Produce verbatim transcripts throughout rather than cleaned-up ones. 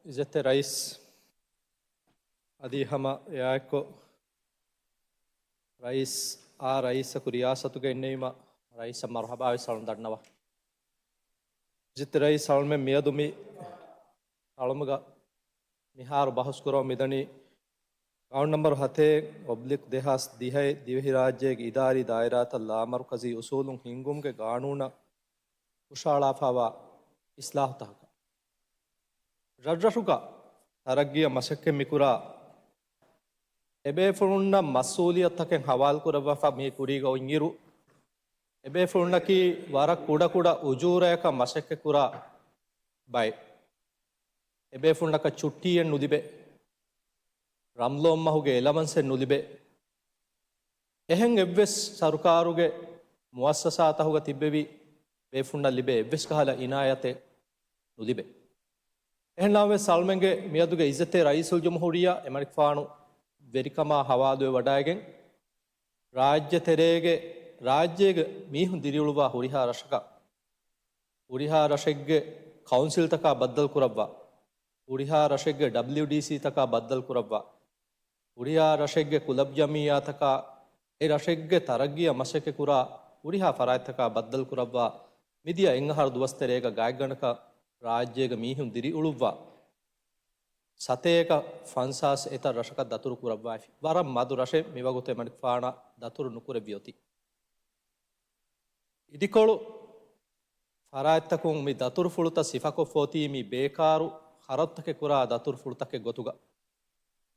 އިއްޒަތްތެރި ރައީސް، އަދި ހަމަ އެއާއެއްކޮށް ރައީސް އާ ރައީސަކު ރިޔާސަތުގަ އިންނެވީމަ ރައީސަށް މަރުޙަބާވެސް އަޅުން ދަންނަވާ. އިއްޒަތްތެރި ރައީސް، އަޅުމެން މިއަދު މި އަޅުމުގަ މިހާރު ބަހުސް ކުރަމުން މިދަނީ ގައުން ނަމްބަރު ހަތެއް އޮބްލިކް ދެހާސް ދިހައެއް ދިވެހިރާއްޖޭގެ އިދާރީ ދާއިރާތައް ލާމަރުކަޒީ އުސޫލުން ހިންގުމުގެ ގާނޫނަށް ހުށަހަޅާފައިވާ އިސްލާހުތަކަކަށް. ރަށްރަށުގަ ތަރައްގީއަށް މަސައްކަތް މިކުރާ އެބޭފުޅުންނަށް މަސްއޫލިއްޔަތުތަކެއް ހަވާލުކުރައްވާފަ މި ކުރީގަ އޮތްއިރު، އެބޭފުޅުންނަކީ ވަރަށް ކުޑަކުޑަ އުޖޫރަޔަކަށް މަސައްކަތްކުރާ ބައެއް. އެބޭފުޅުންނަކަށް ޗުއްޓީއެއް ނުލިބޭ. ރަމްޟާން މަހުގެ އެލަވަންސެއް ނުލިބޭ. އެހެން އެއްވެސް ސަރުކާރުގެ މުއައްސަސާތަހުގަ ތިއްބެވި ބޭފުންނަށް ލިބޭ އެއްވެސް ކަހަލަ އިނާޔަތެއް ނުލިބޭ. އެހެންނަމަވެސް އަޅުމެންގެ މިއަދުގެ އިއްޒަތްތެރި ރައީސުލްޖުމްހޫރިއްޔާ އެމަނިކުފާނު ވެރިކަމާ ހަވާލުވެ ވަޑައިގެން، ރާއްޖެ ތެރޭގެ، ރާއްޖޭގެ މީހުން ދިރިއުޅުއްވާ ހުރިހާ ރަށަކަށް، ހުރިހާ ރަށެއްގެ ކައުންސިލްތަކާ ބައްދަލުކުރައްވާ، ހުރިހާ ރަށެއްގެ ޑަބްލިޔުޑީސީތަކާ ބައްދަލުކުރައްވާ، ހުރިހާ ރަށެއްގެ ކުލަބް ޖަމިއްޔާތަކާ، އެ ރަށެއްގެ ތަރައްގީއަށް މަސައްކަތްކުރާ ހުރިހާ ފަރާތްތަކާ ބައްދަލުކުރައްވާ، މިދިޔަ އެއްއަހަރު ދުވަސްތެރޭގަ ގާތްގަނޑަކަށް ރާއްޖޭގެ މީހުން ދިރިއުޅުއްވާ، ސަތޭކަ ފަންސާސް އެތައް ރަށަކަށް ދަތުރު ކުރައްވައިފި. ވަރަށް މަދު ރަށެއް މިވަގުތު އެމަނިކުފާނަށް ދަތުރު ނުކުރެއްވި އޮތީ. އިދިކޮޅު ފަރާތްތަކުން މި ދަތުރުފުޅުތައް ސިފަކޮށްފަ އޮތީ މި ބޭކާރު ޚަރަދުތަކެއް ކުރާ ދަތުރުފުޅުތަކެއް ގޮތުގަ.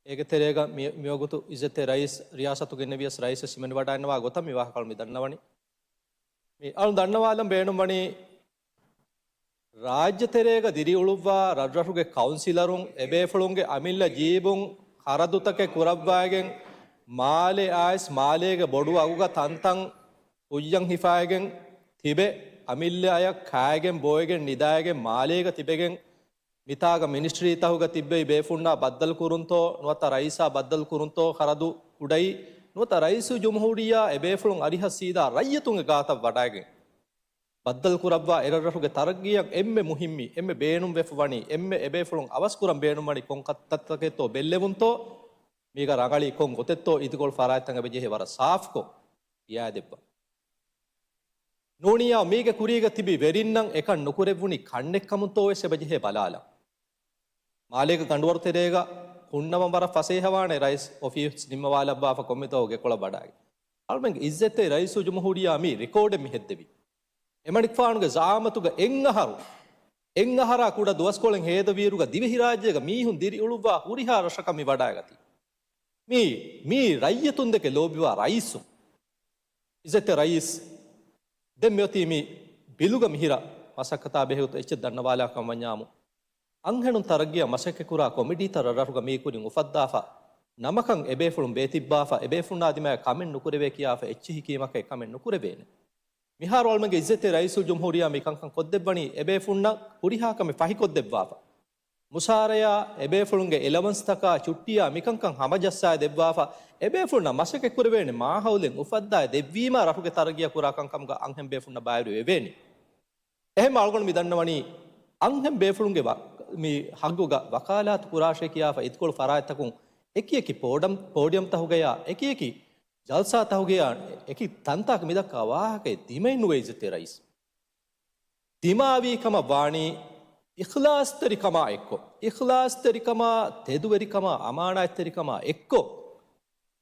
އޭގެ ތެރޭގަ މި، މިވަގުތު އިއްޒަތްތެރި ރައީސް ރިޔާސަތުގަ އިންނެވިޔަސް ރައީސަށް ހިމެނިވަޑައިންނަވާ ގޮތަށް މި ވާހަކަ އަޅު މި ދަންނަވަނީ. މި އަޅު ދަންނަވާލަން ބޭނުންވަނީ ރާއްޖެ ތެރޭގަ ދިރިއުޅުއްވާ ރަށްރަށުގެ ކައުންސިލަރުން އެބޭފުޅުންގެ އަމިއްލަ ޖީބުން ޚަރަދުތަކެއް ކުރައްވައިގެން، މާލެ އައިސް މާލޭގެ ބޮޑު އަގުގަ ތަންތަން ކުއްޔަށް ހިފައިގެން ތިބެ، އަމިއްލަ އަޔަށް ކާއިގެން ބޯއިގެން ނިދާއިގެން މާލޭގަ ތިބެގެން، މިތާގަ މިނިސްޓްރީތަހުގަ ތިއްބެވި ބޭފުންނާ ބައްދަލު ކުރުންތޯ ނުވަތަ ރައީސާ ބައްދަލު ކުރުންތޯ ޚަރަދު ކުޑައީ، ނުވަތަ ރައީސުލްޖުމްހޫރިއްޔާ އެބޭފުޅުން އަރިހަށް ސީދާ ރައްޔިތުންގެ ގާތަށް ވަޑައިގެން ބައްދަލުކުރައްވާ އެރަށްރަށުގެ ތަރައްގީއަށް އެންމެ މުހިއްމީ، އެންމެ ބޭނުންވެފަ ވަނީ، އެންމެ އެބޭފުޅުން އަވަސްކުރަން ބޭނުންވަނީ ކޮން ކަންތައްތަކެއްތޯ ބެއްލެވުންތޯ، މީގަ ރަނގަޅީ ކޮން ގޮތެއްތޯ އިދިކޮޅު ފަރާތްތަކަށް އެބަޖެހޭ ވަރަށް ސާފުކޮށް ކިޔާދެއްވާ. ނޫނިއްޔާ މީގެ ކުރީގަ ތިބި ވެރިންނަށް އެކަން ނުކުރެއްވުނީ ކަންނެއްކަމުންތޯވެސް އެބަޖެހޭ ބަލާލަން. މާލޭގެ ގަނޑުވަރު ތެރޭގަ ހުންނަވަން ވަރަށް ފަސޭހަވާނެ ރައީސް އޮފީސް ނިންމަވާލައްވާފަ ކޮންމެތޯ ގެކޮޅަށް ވަޑައިގެން. އަޅުމެންގެ އިއްޒަތްތެރި ރައީސުލްޖުމްހޫރިއްޔާ މި ރިކޯޑެއް މި ހެއްދެވީ. އެމަނިކުފާނުގެ ޒައާމަތުގަ އެއްއަހަރު، އެއްއަހަރާ ކުޑަ ދުވަސްކޮޅެއް ހޭދަވިއިރުގަ ދިވެހިރާއްޖޭގަ މީހުން ދިރިއުޅުއްވާ ހުރިހާ ރަށަކަށް މި ވަޑައިގަތީ. މީ، މީ ރައްޔިތުންދެކެ ލޯބިވާ ރައީސުން. އިއްޒަތްތެރި ރައީސް، ދެން މިއޮތީ މި ބިލުގަ މިހިރަ މަސައްކަތާ ބެހޭގޮތު އެއްޗެއް ދަންނަވާލާކަން ވަންޏާމު، އަންހެނުން ތަރައްގީއަށް މަސައްކަތްކުރާ ކޮމިޓީތައް ރަށްރަށުގަ މީ ކުރިން އުފައްދާފަ، ނަމަކަން އެބޭފުޅުން ބޭތިއްބާފަ، އެބޭފުންނާ ދިމާއަށް ކަމެއް ނުކުރެވޭ ކިޔާފަ އެއްޗެހި ކީމަކަށް އެކަމެއް ނުކުރެވޭނެ. މިހާރު އަޅުމެންގެ އިއްޒަތްތެރި ރައީސުލްޖުމްހޫރިއްޔާ މި ކަންކަން ކޮށްދެއްވަނީ އެބޭފުންނަށް ހުރިހާ ކަމެއް ފަހިކޮށްދެއްވާފަ. މުސާރަޔާ، އެބޭފުޅުންގެ އެލަވަންސްތަކާ، ޗުއްޓިޔާ މިކަންކަން ހަމަޖައްސާއި ދެއްވާފަ، އެބޭފުޅުންނަށް މަސައްކަތްކުރެވޭނެ މާހައުލެއް އުފައްދާއި ދެއްވީމާ ރަށުގެ ތަރައްގީއަށް ކުރާ ކަންކަމުގަ އަންހެން ބޭފުންނަށް ބައިވެރި ވެވޭނެ. އެހެން އަޅުގަނޑު މި ދަންނަވަނީ، އަންހެން ބޭފުޅުންގެ ވަ-، މި ހައްގުގަ ވަކާލާތު ކުރާށޭ ކިޔާފަ އިދިކޮޅު ފަރާތްތަކުން އެކިއެކި ޕޯޑަމް-، ޕޯޑިއަމްތަހުގަޔާ އެކިއެކި ޖަލްސާތަހުގަޔާ އެކި ތަންތާކަށް މިދައްކާ ވާހަކައެއް ދިމައެއް ނުވޭ އިއްޒަތްތެރި ރައީސް. ދިމާވީ ކަމަށް ވާނީ އިޚްލާޞްތެރިކަމާ އެއްކޮށް، އިޚްލާޞްތެރިކަމާ، ތެދުވެރިކަމާ، އަމާނާތްތެރިކަމާ އެއްކޮށް،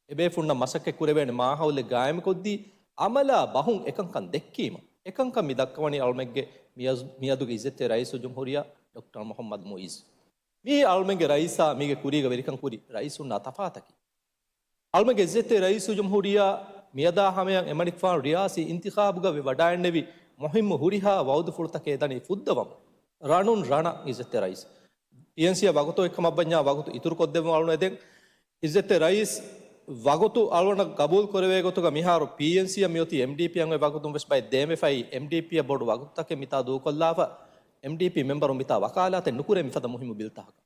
އެބޭފުންނަށް މަސައްކަތް ކުރެވޭނެ މާހައުލެއް ގާއިމުކޮށްދީ، އަމަލާ ބަހުން އެކަންކަން ދެއްކީމަ. އެކަންކަން މި ދައްކަވަނީ އަޅުމެންގެ މިއަޒް-، މިއަދުގެ އިއްޒަތްތެރި ރައީސުލްޖުމްހޫރިއްޔާ ޑޮކްޓަރ މުޙައްމަދު މުޢިއްޒު. މީ އަޅުމެންގެ ރައީސާ މީގެ ކުރީގަ ވެރިކަން ކުރި ރައީސުންނާ ތަފާތަކީ. އަޅުމެންގެ އިއްޒަތްތެރި ރައީސުލްޖުމްހޫރިއްޔާ މިއަދާ ހަމަޔަށް އެމަނިކުފާނު ރިޔާސީ އިންތިޚާބުގަ ވެ ވަޑައިންނެވި މުހިއްމު ހުރިހާ ވައުދުފުޅުތަކެއް ދަނީ ފުއްދަވަމުން. ރަނުން ރަނަށް އިއްޒަތްތެރި ރައީސް. ޕީއެންސީއަށް ވަގުތު އޮތްކަމަށް ވަންޏާ ވަގުތު އިތުރުކޮށްދެއްވަމުން އަޅުން އެދެން. އިއްޒަތްތެރި ރައީސް ވަގުތު އަޅުގަނޑަށް ގަބޫލު ކުރެވޭ ގޮތުގަ މިހާރު ޕީއެންސީއަށް މިއޮތީ އެމްޑީޕީއަށް އޮތް ވަގުތުން ވެސް ބައެއް ދޭންވެފައި، އެމްޑީޕީއަށް ބޮޑު ވަގުތުތަކެއް މިތާ ދޫކޮށްލާފަ، އެމްޑީޕީ މެމްބަރުން މިތާ ވަކާލާތެއް ނުކުރޭ މިފަދަ މުހިއްމު ބިލްތަކަކަށް.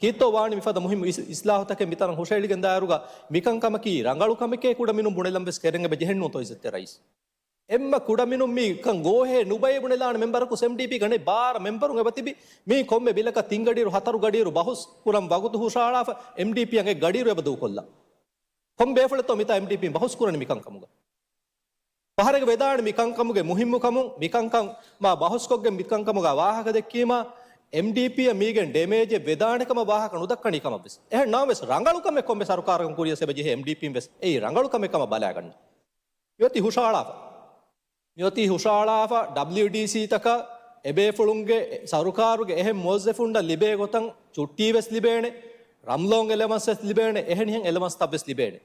ކީއްތޯ ވާނީ މިފަދަ މުހިއްމު އިސް-، އިސްލާހުތަކެއް މިތަނަށް ހުށައެޅިގެން ދާއިރުގަ މިކަންކަމަކީ ރަނގަޅު ކަމެކޭ ކުޑަމިނުން ބުނެލަން ވެސް ކެރެން އެބަ ޖެހެންނޫންތޯ އިއްޒަތްތެރި ރައީސް. އެންމެ ކުޑަމިނުން މިކަން ގޯހޭ ނުބައި ބުނެލާނެ މެމްބަރަކު އެމްޑީޕީގަ ނެތް. ބާރަ މެމްބަރުން އެބަތިބި. މީ ކޮންމެ ބިލަކަށް ތިން ގަޑިއިރު ހަތަރު ގަޑިއިރު ބަހުސް ކުރަން ވަގުތު ހުށައަޅާފަ، އެމްޑީޕީއަށް އެއް ގަޑިއިރު އެބަ ދޫކޮށްލާ. ކޮން ބޭފުޅެއްތޯ މިތާ އެމްޑީޕީން ބަހުސް ކުރަނީ މިކަންކަމުގަ؟ ފަހަރެއްގަ ވެދާނެ މިކަންކަމުގެ މުހިއްމުކަމުން، މިކަންކަން މާ ބަހުސްކޮށްގެން މިކަންކަމުގަ ވާހަކަ ދެއްކީމާ، އެމްޑީޕީއަށް މީގެން ޑެމޭޖެއް ވެދާނެ ކަމަށް ވާހަކަ ނުދައްކަނީ ކަމަށް ވެސް. އެހެން ނަމަވެސް ރަނގަޅު ކަމެއް ކޮންމެ ސަރުކާރަކުން ކުރިޔަސް އެބަ ޖެހޭ އެމްޑީޕީން ވެސް އެއީ ރަނގަޅު ކަމެއް ކަމަށް ބަލާގަންނަ. މިއޮތީ ހުށައަޅާފަ. މިއޮތީ ހުށައަޅާފަ ޑަބްލިޔުޑީސީތަކަށް އެބޭފުޅުންގެ ސަރުކާރުގެ އެހެން މުވައްޒަފުންނަށް ލިބޭ ގޮތަށް ޗުއްޓީ ވެސް ލިބޭނެ، ރަމްލޯން އެލަވަންސް ވެސް ލިބޭނެ، އެހެނިހެން އެލަވަންސްތައް ވެސް ލިބޭނެ.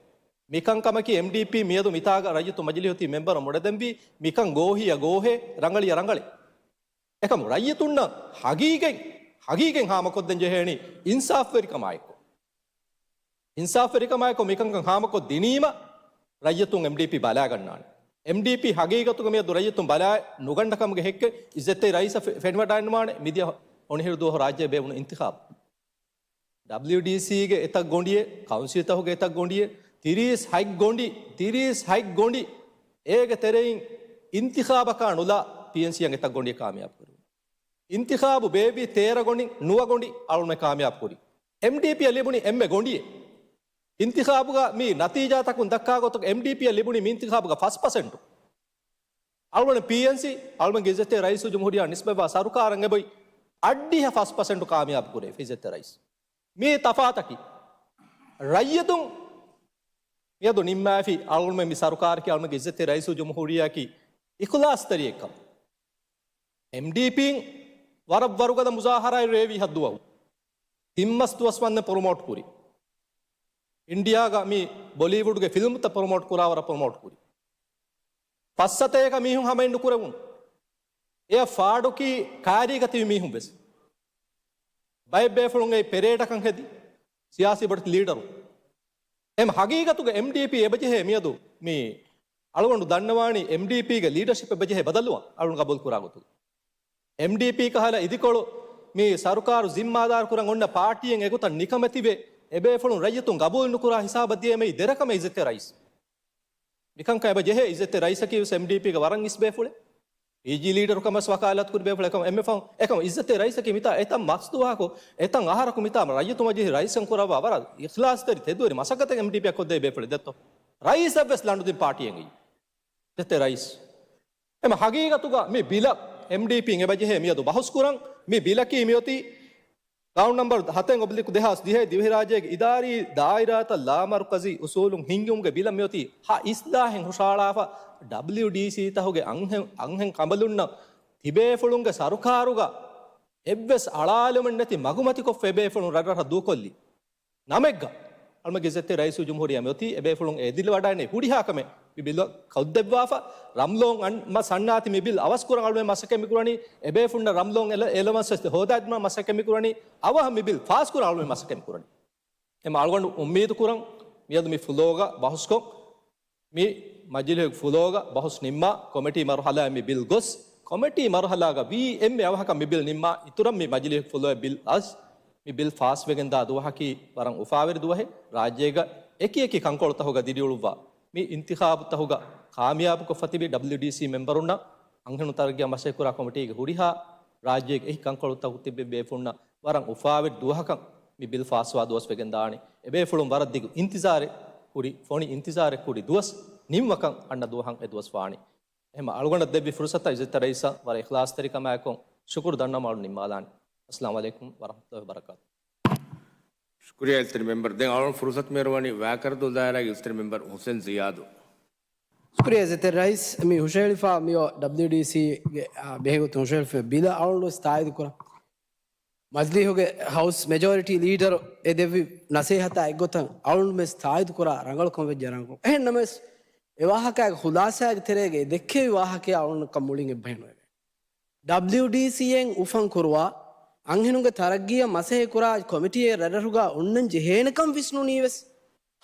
މިކަންކަމަކީ އެމްޑީޕީ މިއަދު މިތާގަ ރައްޔިތު މަޖިލީހު އޮތީ މެމްބަރު މުޑެދެންވީ، މިކަން ގޯހިއަށް ގޯހޭ، ރަނގަޅިއަށް ރަނގަޅޭ. އެކަމު ރައްޔިތުންނަށް ހަގީގަތް، ހަގީގަތް ހާމަކޮށްދޭން ޖެހޭނީ އިންސާފްވެރިކަމާއެކު. އިންސާފްވެރިކަމާއެކު މިކަންކަން ހާމަކޮށް ދިނީމަ، ރައްޔިތުން އެމްޑީޕީ ބަލާގަންނާނެ. އެމްޑީޕީ ހަގީގަތުގަ މިއަދު ރައްޔިތުން ބަލާ ނުގަންނަ ކަމުގެ ހެއްކެއް އިއްޒަތްތެރި ރައީސަށް ފެ-، ފެނިވަޑައިންނަވާނެ މިދިޔަ އޮނިހިރު ދުވަހު ރާއްޖޭ ބޭއްވުނު އިންތިޚާބު. ޑަބްލިޔުޑީސީގެ އެތައް ގޮނޑިއެއް، ކައުންސިލްތަކުގެ އެތައް ގޮނޑިއެއް، ތިރީސް ހަތް ގޮނޑި، ތިރީސް ހަތް ގޮނޑި، އޭގެ ތެރެއިން އިންތިޚާބަކާ ނުލާ ޕީއެންސީއަށް އެތައް ގޮނޑިއެއް ކާމިޔާބު ކުރެވުނު. އިންތިޚާބު ބޭއްވި ތޭރަ ގޮނޑި، ނުވަ ގޮނޑި އަޅުމެ ކާމިޔާބު ކުރި. އެމްޑީޕީއަށް ލިބުނީ އެންމެ ގޮނޑިއެއް. އިންތިޚާބުގަ މި ނަތީޖާތަކުން ދައްކާ ގޮތުގަ އެމްޑީޕީއަށް ލިބުނީ މި އިންތިޚާބުގަ ފަސް ޕަސެންޓު. އަޅުގަނޑު ޕީއެންސީ، އަޅުގަނޑު އިއްޒަތްތެރި ރައީސުލްޖުމްހޫރިއްޔާ ނިސްބަތްވާ ސަރުކާރަށް އެބޮތް އައްޑިހަ ފަސް ޕަސެންޓު ކާމިޔާބު ކުރެވި އިއްޒަތްތެރި ރައީސް. މީ ތަފާތަކީ. ރައްޔިތުން މިއަދު ނިންމާފި އަޅުގަނޑުމެން މި ސަރުކާރަކީ އަޅުގަނޑުގެ އިއްޒަތްތެރި ރައީސުލްޖުމްހޫރިއްޔާއަކީ އިޚްލާޞްތެރިއެއްކަން. އެމްޑީޕީން ވަރަށް ވަރުގަދަ މުޒާހަރާއެއް ރޭވީ ހައްދުވަހު. ތިން މަސް ދުވަސް ވަންދެން ޕްރޮމޯޓް ކުރި. އިންޑިއާގަ މި ބޮލީވުޑްގެ ފިލްމުތައް ޕްރޮމޯޓް ކުރާވަރަށް ޕްރޮމޯޓް ކުރި. ފައްސަތޭކަ މީހުން ހަމައެއް ނުކުރެވުނު. އެއަށް ފާޑުކީ ކާރީގަ ތިބި މީހުން ވެސް. ބައެއް ބޭފުޅުން އެ ޕެރޭޑަކަށް ހެދި ސިޔާސީ ބޮޑެތި ލީޑަރު. އެމް ހަގީގަތުގަ އެމްޑީޕީ އެބަޖެހޭ މިއަދު މި އަޅުގަނޑު ދަންނަވާނީ އެމްޑީޕީގެ ލީޑަޝިޕް އެބަޖެހޭ ބަދަލުވާން އަޅުގަނޑު ގަބޫލު ކުރާ ގޮތުގަ. އެމްޑީޕީ ކަހަލަ އިދިކޮޅު މި ސަރުކާރު ޒިންމާދާރު ކުރަން އޮންނަ ޕާޓީއެއް އެގޮތަށް ނިކަމެތިވެ، އެބޭފުޅުން ރައްޔިތުން ގަބޫލު ނުކުރާ ހިސާބަށް ދިޔަ އެމީ ދެރަކަމެއް އިއްޒަތްތެރި ރައީސް. މިކަންކަން އެބަ ޖެހޭ އިއްޒަތްތެރި ރައީސަކީ ވެސް އެމްޑީޕީގެ ވަރަށް އިސް ބޭފުޅެއް. ޕީޖީ ލީޑަރު ކަމަށް ވަކާލަތު ކުރި ބޭފުޅެއް ކަމަށް އެންމެ ފަހުން. އެކަމަށް އިއްޒަތްތެރި ރައީސަކީ މިތާ އެތައް މަސް ދުވަހަކު، އެތައް އަހަރަކު މިތާ ރައްޔިތު މަޖިލިހުގެ ރައީސަށް ކުރައްވާ ވަރަށް އިޚްލާޞްތެރި ތެދުވެރި މަސައްކަތެއް އެމްޑީޕީއަށް ކޮށްދޭ ބޭފުޅެއް ދެއްތޯ؟ ރައީސަށް ވެސް ލަނޑު ދިން ޕާޓީއެއް އިއްޒަތްތެރި ރައީސް. އެމް ހަގީގަތުގަ މި ބިލަށް އެމްޑީޕީން އެބަޖެހޭ މިއަދު ބަހުސް ކުރަން. މި ބިލަކީ މިއޮތީ ގައުން ނަމްބަރު ހަތެއް އޮބްލިކް ދެހާސް ދިހައެއް ދިވެހިރާއްޖޭގެ އިދާރީ ދާއިރާތައް ލާމަރުކަޒީ އުސޫލުން ހިންގުމުގެ ބިލަށް މިއޮތީ ހަ އިސްލާހެއް ހުށައަޅާފަ، ޑަބްލިޔުޑީސީތަކުގެ އަންހެން، އަންހެން ކަނބަލުންނަށް ތިބޭފުޅުންގެ ސަރުކާރުގަ އެއްވެސް އަޅާލުމެއް ނެތި މަގުމަތިކޮށްފަ އެބޭފުޅުން ރަށްރަށަށް ދޫކޮށްލި. ނަމެއްގަ އަޅުމެ އިއްޒަތްތެރި ރައީސުލްޖުމްހޫރިއްޔާ މިއޮތީ އެބޭފުޅުން އެ ދިލަ ވަޑައިނެ ހުރިހާ ކަމެއް މި ބިލަށް ކޮށްދެއްވާފަ، ރަމްލޯން އަން މަސް އަންނާތި މި ބިލް އަވަސް ކުރަން އަޅުމެ މަސައްކަތް މި ކުރަނީ، އެބޭފުޅުންނަށް ރަމްލޯން އެލަ-، އެލަވަންސް ވެސް ހޯދާދިނުމަށް މަސައްކަތް މި ކުރަނީ، އަވަހަށް މި ބިލް ފާސް ކުރަން އަޅުމެ މަސައްކަތް މި ކުރަނީ. އެމް އަޅުގަނޑު އުއްމީދު ކުރަން މިއަދު މި ފްލޯގަ ބަހުސްކޮށް، މި މަޖިލިހުގެ ފްލޯގަ ބަހުސް ނިންމާ، ކޮމިޓީ މަރުހަލާއަށް މި ބިލް ގޮސް، ކޮމިޓީ މަރުހަލާގަ ވީ އެންމެ އަވަހަކަށް މި ބިލް ނިންމާ އިތުރަށް މި މަޖިލިހުގެ ފްލޯއަށް ބިލް އަސް، މި ބިލް ފާސްވެގެންދާ ދުވަހަކީ ވަރަށް އުފާވެރި ދުވަހެއް. ރާއްޖޭގަ އެކި އެކި ކަންކޮޅުތަކުގަ ދިރިއުޅުއްވާ، މި އިންތިޚާބުތަކުގަ ކާމިޔާބުކޮށްފަ ތިބި ޑަބްލިޔުޑީސީ މެމްބަރުންނަށް، އަންހެނުން ތަރައްގީއަށް މަސައްކަތްކުރާ ކޮމިޓީގެ ހުރިހާ ރާއްޖޭގެ އެކި ކަންކޮޅުތަކުގަ ތިބި ބޭފުޅުންނަށް ވަރަށް އުފާވެރި ދުވަހަކަށް މި ބިލް ފާސްވާ ދުވަސް ވެގެންދާނެ. އެބޭފުޅުން ވަރަށް ދިގު އިންތިޒާރެއް ކުރި، ފޮނި އިންތިޒާރެއް ކުރި ދުވަސް ނިންމަކަށް އަންނަ ދުވަހަށް އެ ދުވަސް ވާނީ. އެހެން އަޅުގަނޑަށް ދެއްވި ފުރުސަތަށް އިއްޒަތްތެރި ރައީސަށް ވަރަށް އިޚްލާޞްތެރިކަމާއެކު ޝުކުރު ދަންނަވަމުން ނިންމާލާނެ. އައްސަލާމު ޢަލައިކުމް ވަރަޙްމަތުﷲި ވަބަރަކާތު. ޝުކުރިއްޔާ އިއްޒަތްތެރި މެމްބަރު. ދެން އަޅުގަނޑު ފުރުސަތު މިއަރުވަނީ ވާކަރަދޫ ދާއިރާގެ އިއްޒަތްތެރި މެމްބަރު ހުސެން ޒިޔާދު. ޝުކުރިއްޔާ އިއްޒަތްތެރި ރައީސް، މި ހުށަހެޅިފާ މިއޮ ޑަބްލިޔުޑީސީގެ، އާ، ބެހޭގޮތުން ހުށަހެޅިފަ ބިލަށް އަޅުގަނޑު ވެސް ތާއީދު ކުރަން. މަޖިލީހުގެ ހައުސް މެޖޯރިޓީ ލީޑަރު އެ ދެއްވި ނަސޭހަތާ އެއްގޮތަށް އަޅުން ވެސް ތާއީދު ކުރާ ރަނގަޅު ކަމަށް ވެއްޖެ ރަނގަޅު. އެހެން ނަމަވެސް، އެ ވާހަކާގެ ޚުލާސާގެ ތެރޭގައި ދެއްކެވި ވާހަކަޔާ އަޅުންނަކަށް މުޅިން އެއްބަހެއް ނުވެވޭ. ޑަބްލިޔުޑީސީއެއް އުފަން ކުރުވާ، އަންހެނުންގެ ތަރައްގީއަށް މަސައްކަތް ކުރާ ކޮމިޓީއެއް ރަށްރަށުގަ އޮންނަން ޖެހޭނެކަން ވިސްނުނީ ވެސް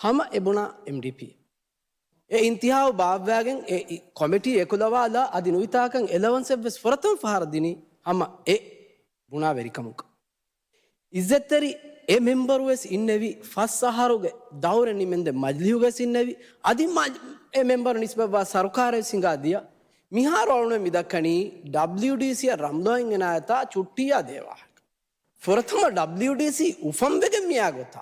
ހަމަ އެ ބުނާ އެމްޑީޕީ. އެ އިންތިހާބު ބާއްވާގެން އެ އި-، ކޮމިޓީ އެކުލަވާލާ އަދި ނުވިތާކަން އެލަވަންސެއް ވެސް ފުރަތަމަ ފަހަރަށް ދިނީ ހަމަ އެ ބުނާ ވެރިކަމުގަ. އިއްޒަތްތެރި އެ މެމްބަރު ވެސް އިންނެވި ފަސް އަހަރުގެ ދައުރެއް ނިމެންދެން މަޖިލީހުގަ ވެސް އިންނެވި. އަދި މަ-، އެ މެމްބަރު ނިސްބަތްވާ ސަރުކާރަށް ވެސް ހިނގާ ދިޔަ. މިހާރު އަޅުން މި ދައްކަނީ ޑަބްލިޔުޑީސީއަށް ރަމްޟާން އެނާޔަތާ ޗުއްޓީއާ ދޭ ވާހަކަ. ފުރަތަމަ ޑަބްލިޔުޑީސީ އުފަންވެގެން މިއާ ގޮތާ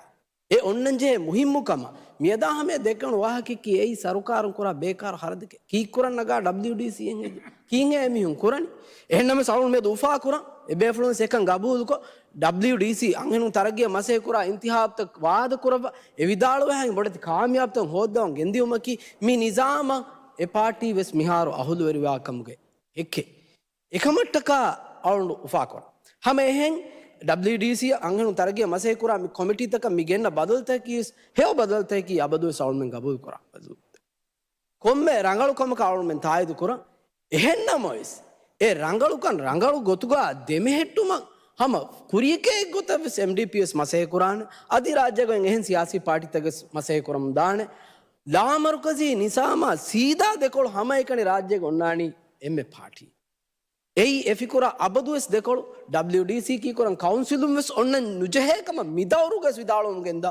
އެ އޮންނަންޖެހޭ މުހިއްމު ކަމަށް މިއަދާ ހަމަޔަށް ދެއްކެވުނު ވާހަކައަކީ އެއީ ސަރުކާރުން ކުރާ ބޭކާރު ހަރަދެކެއް. ކީއްކުރަން ނަގާ ޑަބްލިޔުޑީސީ އެނގޭ؟ ކީއްހޭ މީހުން ކުރަނީ؟ އެހެންނަމަވެސް އަޅުން މިއަދު އުފާކުރަން އެބޭފުޅުން އެކަން ގަބޫލުކޮށް، ޑަބްލިޔުޑީސީ އަންހެނުން ތަރައްގީއަށް މަސައްކަތްކުރާ އިންތިހާބުތައް ވާދަކުރައްވާ އެ ވިދާޅުވާހެން ބޮޑެތި ކާމިޔާބުތައް ހޯއްދަވަން ގެންދިއުމަކީ މި ނިޒާމަށް އެ ޕާޓީ ވެސް މިހާރު އަހުލުވެރިވާ ކަމުގެ އެއްކެއް. އެކަމަށްޓަކާ އަޅުން އުފާކުރަން. ހަމަ އެހެން ޑަބްލިޔުޑީސީ އަންހެނުން ތަރައްގީއަށް މަސައްކަތްކުރާ މި ކޮމިޓީތަކަށް މި ގެންނަ ބަދަލުތަކީ ވެސް ހެޔޮ ބަދަލުތަކަކީ އަބަދުވެސް އަޅުމެން ގަބޫލުކުރާ ބަދަލުތައް. ކޮންމެ ރަނގަޅު ކަމަކަށް އަޅުމެން ތާއީދު ކުރަން. އެހެންނަމަވެސް، އެ ރަނގަޅުކަން ރަނގަޅު ގޮތުގަ ދެމެހެއްޓުމަށް ހަމަ ކުރިއެކޭ އެއްގޮތަށް ވެސް އެމްޑީޕީ ވެސް މަސައްކަތް ކުރާނެ. އަދި ރާއްޖޭގައި އެހެން ސިޔާސީ ޕާޓީތަކެއް ވެސް މަސައްކަތް ކުރަމުން ދާނެ. ލާމަރުކަޒީ ނިޒާމާ ސީދާ ދެކޮޅު ހަމައެކަނި ރާއްޖޭގަ އޮންނާނީ އެންމެ ޕާޓީ. އެއީ އެ ފިކުރާ އަބަދުވެސް ދެކޮޅު. ޑަބްލިޔުޑީސީ ކީކުރަން ކައުންސިލުން ވެސް އޮންނަން ނުޖެހޭ ކަމަށް މިދައުރުގަ ވިދާޅުވަމުން ގެންދާ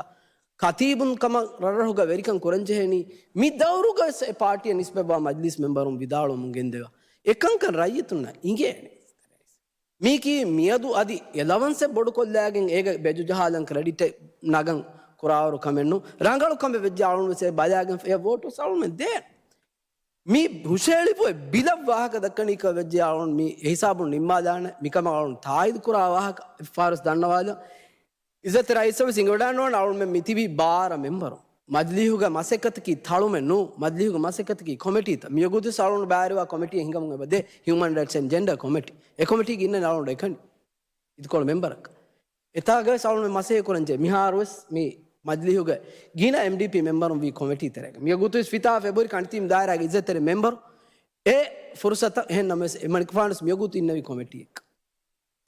ކަތީބުން ކަމަށް ރަށްރަށުގަ ވެރިކަން ކުރަންޖެހޭނީ. މި ދައުރުގަ ވެސް އެ ޕާޓީއަށް ނިސްބަތްވާ މަޖިލީސް މެމްބަރުން ވިދާޅުވަމުން ގެންދެވާ. އެކަންކަން ރައްޔިތުންނަށް އިނގޭނެ. މީކީ މިއަދު އަދި އެލަވަންސެއް ބޮޑުކޮށްލާގެން އޭގަ ބެޖުޖަހާލަން ކްރެޑިޓެއް ނަގަން ކުރާއިރު ކަމެއް ނޫން. ރަނގަޅު ކަމެއް ވެއްޖެ އަޅުން ވެސް އެ ބަލާގެން އެ ވޯޓު ވެސް އަޅުން ދޭން. މި ހުށައެޅިފަ އެ ބިލަށް ވާހަކަ ދައްކަނީ ކަމެއް ވެއްޖެ އަޅުން މި އެ ހިސާބުން ނިންމާލާނެ. މިކަމަށް އަޅުން ތާއީދު ކުރާ ވާހަކަ އެއްފަހަރުވެސް ދަންނަވާލަން. އިއްޒަތްތެރި ރައީސަށް ވެސް އިނގިވަޑައިނުވާނެ އަޅުންމެން މިތިބީ ބާރަ މެމްބަރު. މަޖިލީހުގެ މަސައްކަތަކީ ތަޅުމެއް ނޫން. މަޖިލީހުގެ މަސައްކަތަކީ ކޮމިޓީތައް. މިވަގުތު ވެސް އަޅުން ބައިވެރިވާ ކޮމިޓީއެއް ހިނގަމުން އެބަ ދޭ، ހިއުމަން ރައިޓްސް އެންޑް ޖެންޑަރ ކޮމިޓީ. އެ ކޮމިޓީގެ އިންނަނީ އަޅުން އެކަނި އިދިކޮޅު މެމްބަރަކަށް. އެތާގަވެސް އަޅުން މަސައްކަތް ކުރަންޖެހޭ. މިހާރުވެސް މި މަޖިލީހުގެ ގިނަ އެމްޑީޕީ މެމްބަރުން ވީ ކޮމިޓީ ތެރޭގަ. މިވަގުތުވެސް ފިތާ ފެބުރި ކަނޑިތީމް ދާއިރާގެ އިއްޒަތްތެރި މެމްބަރު އެ ފުރުސަތަށް. އެހެން ނަމަވެސް އެ މަނިކުފާނުވެސް މިވަގުތު އިންނެވީ ކޮމިޓީއެއްގަ.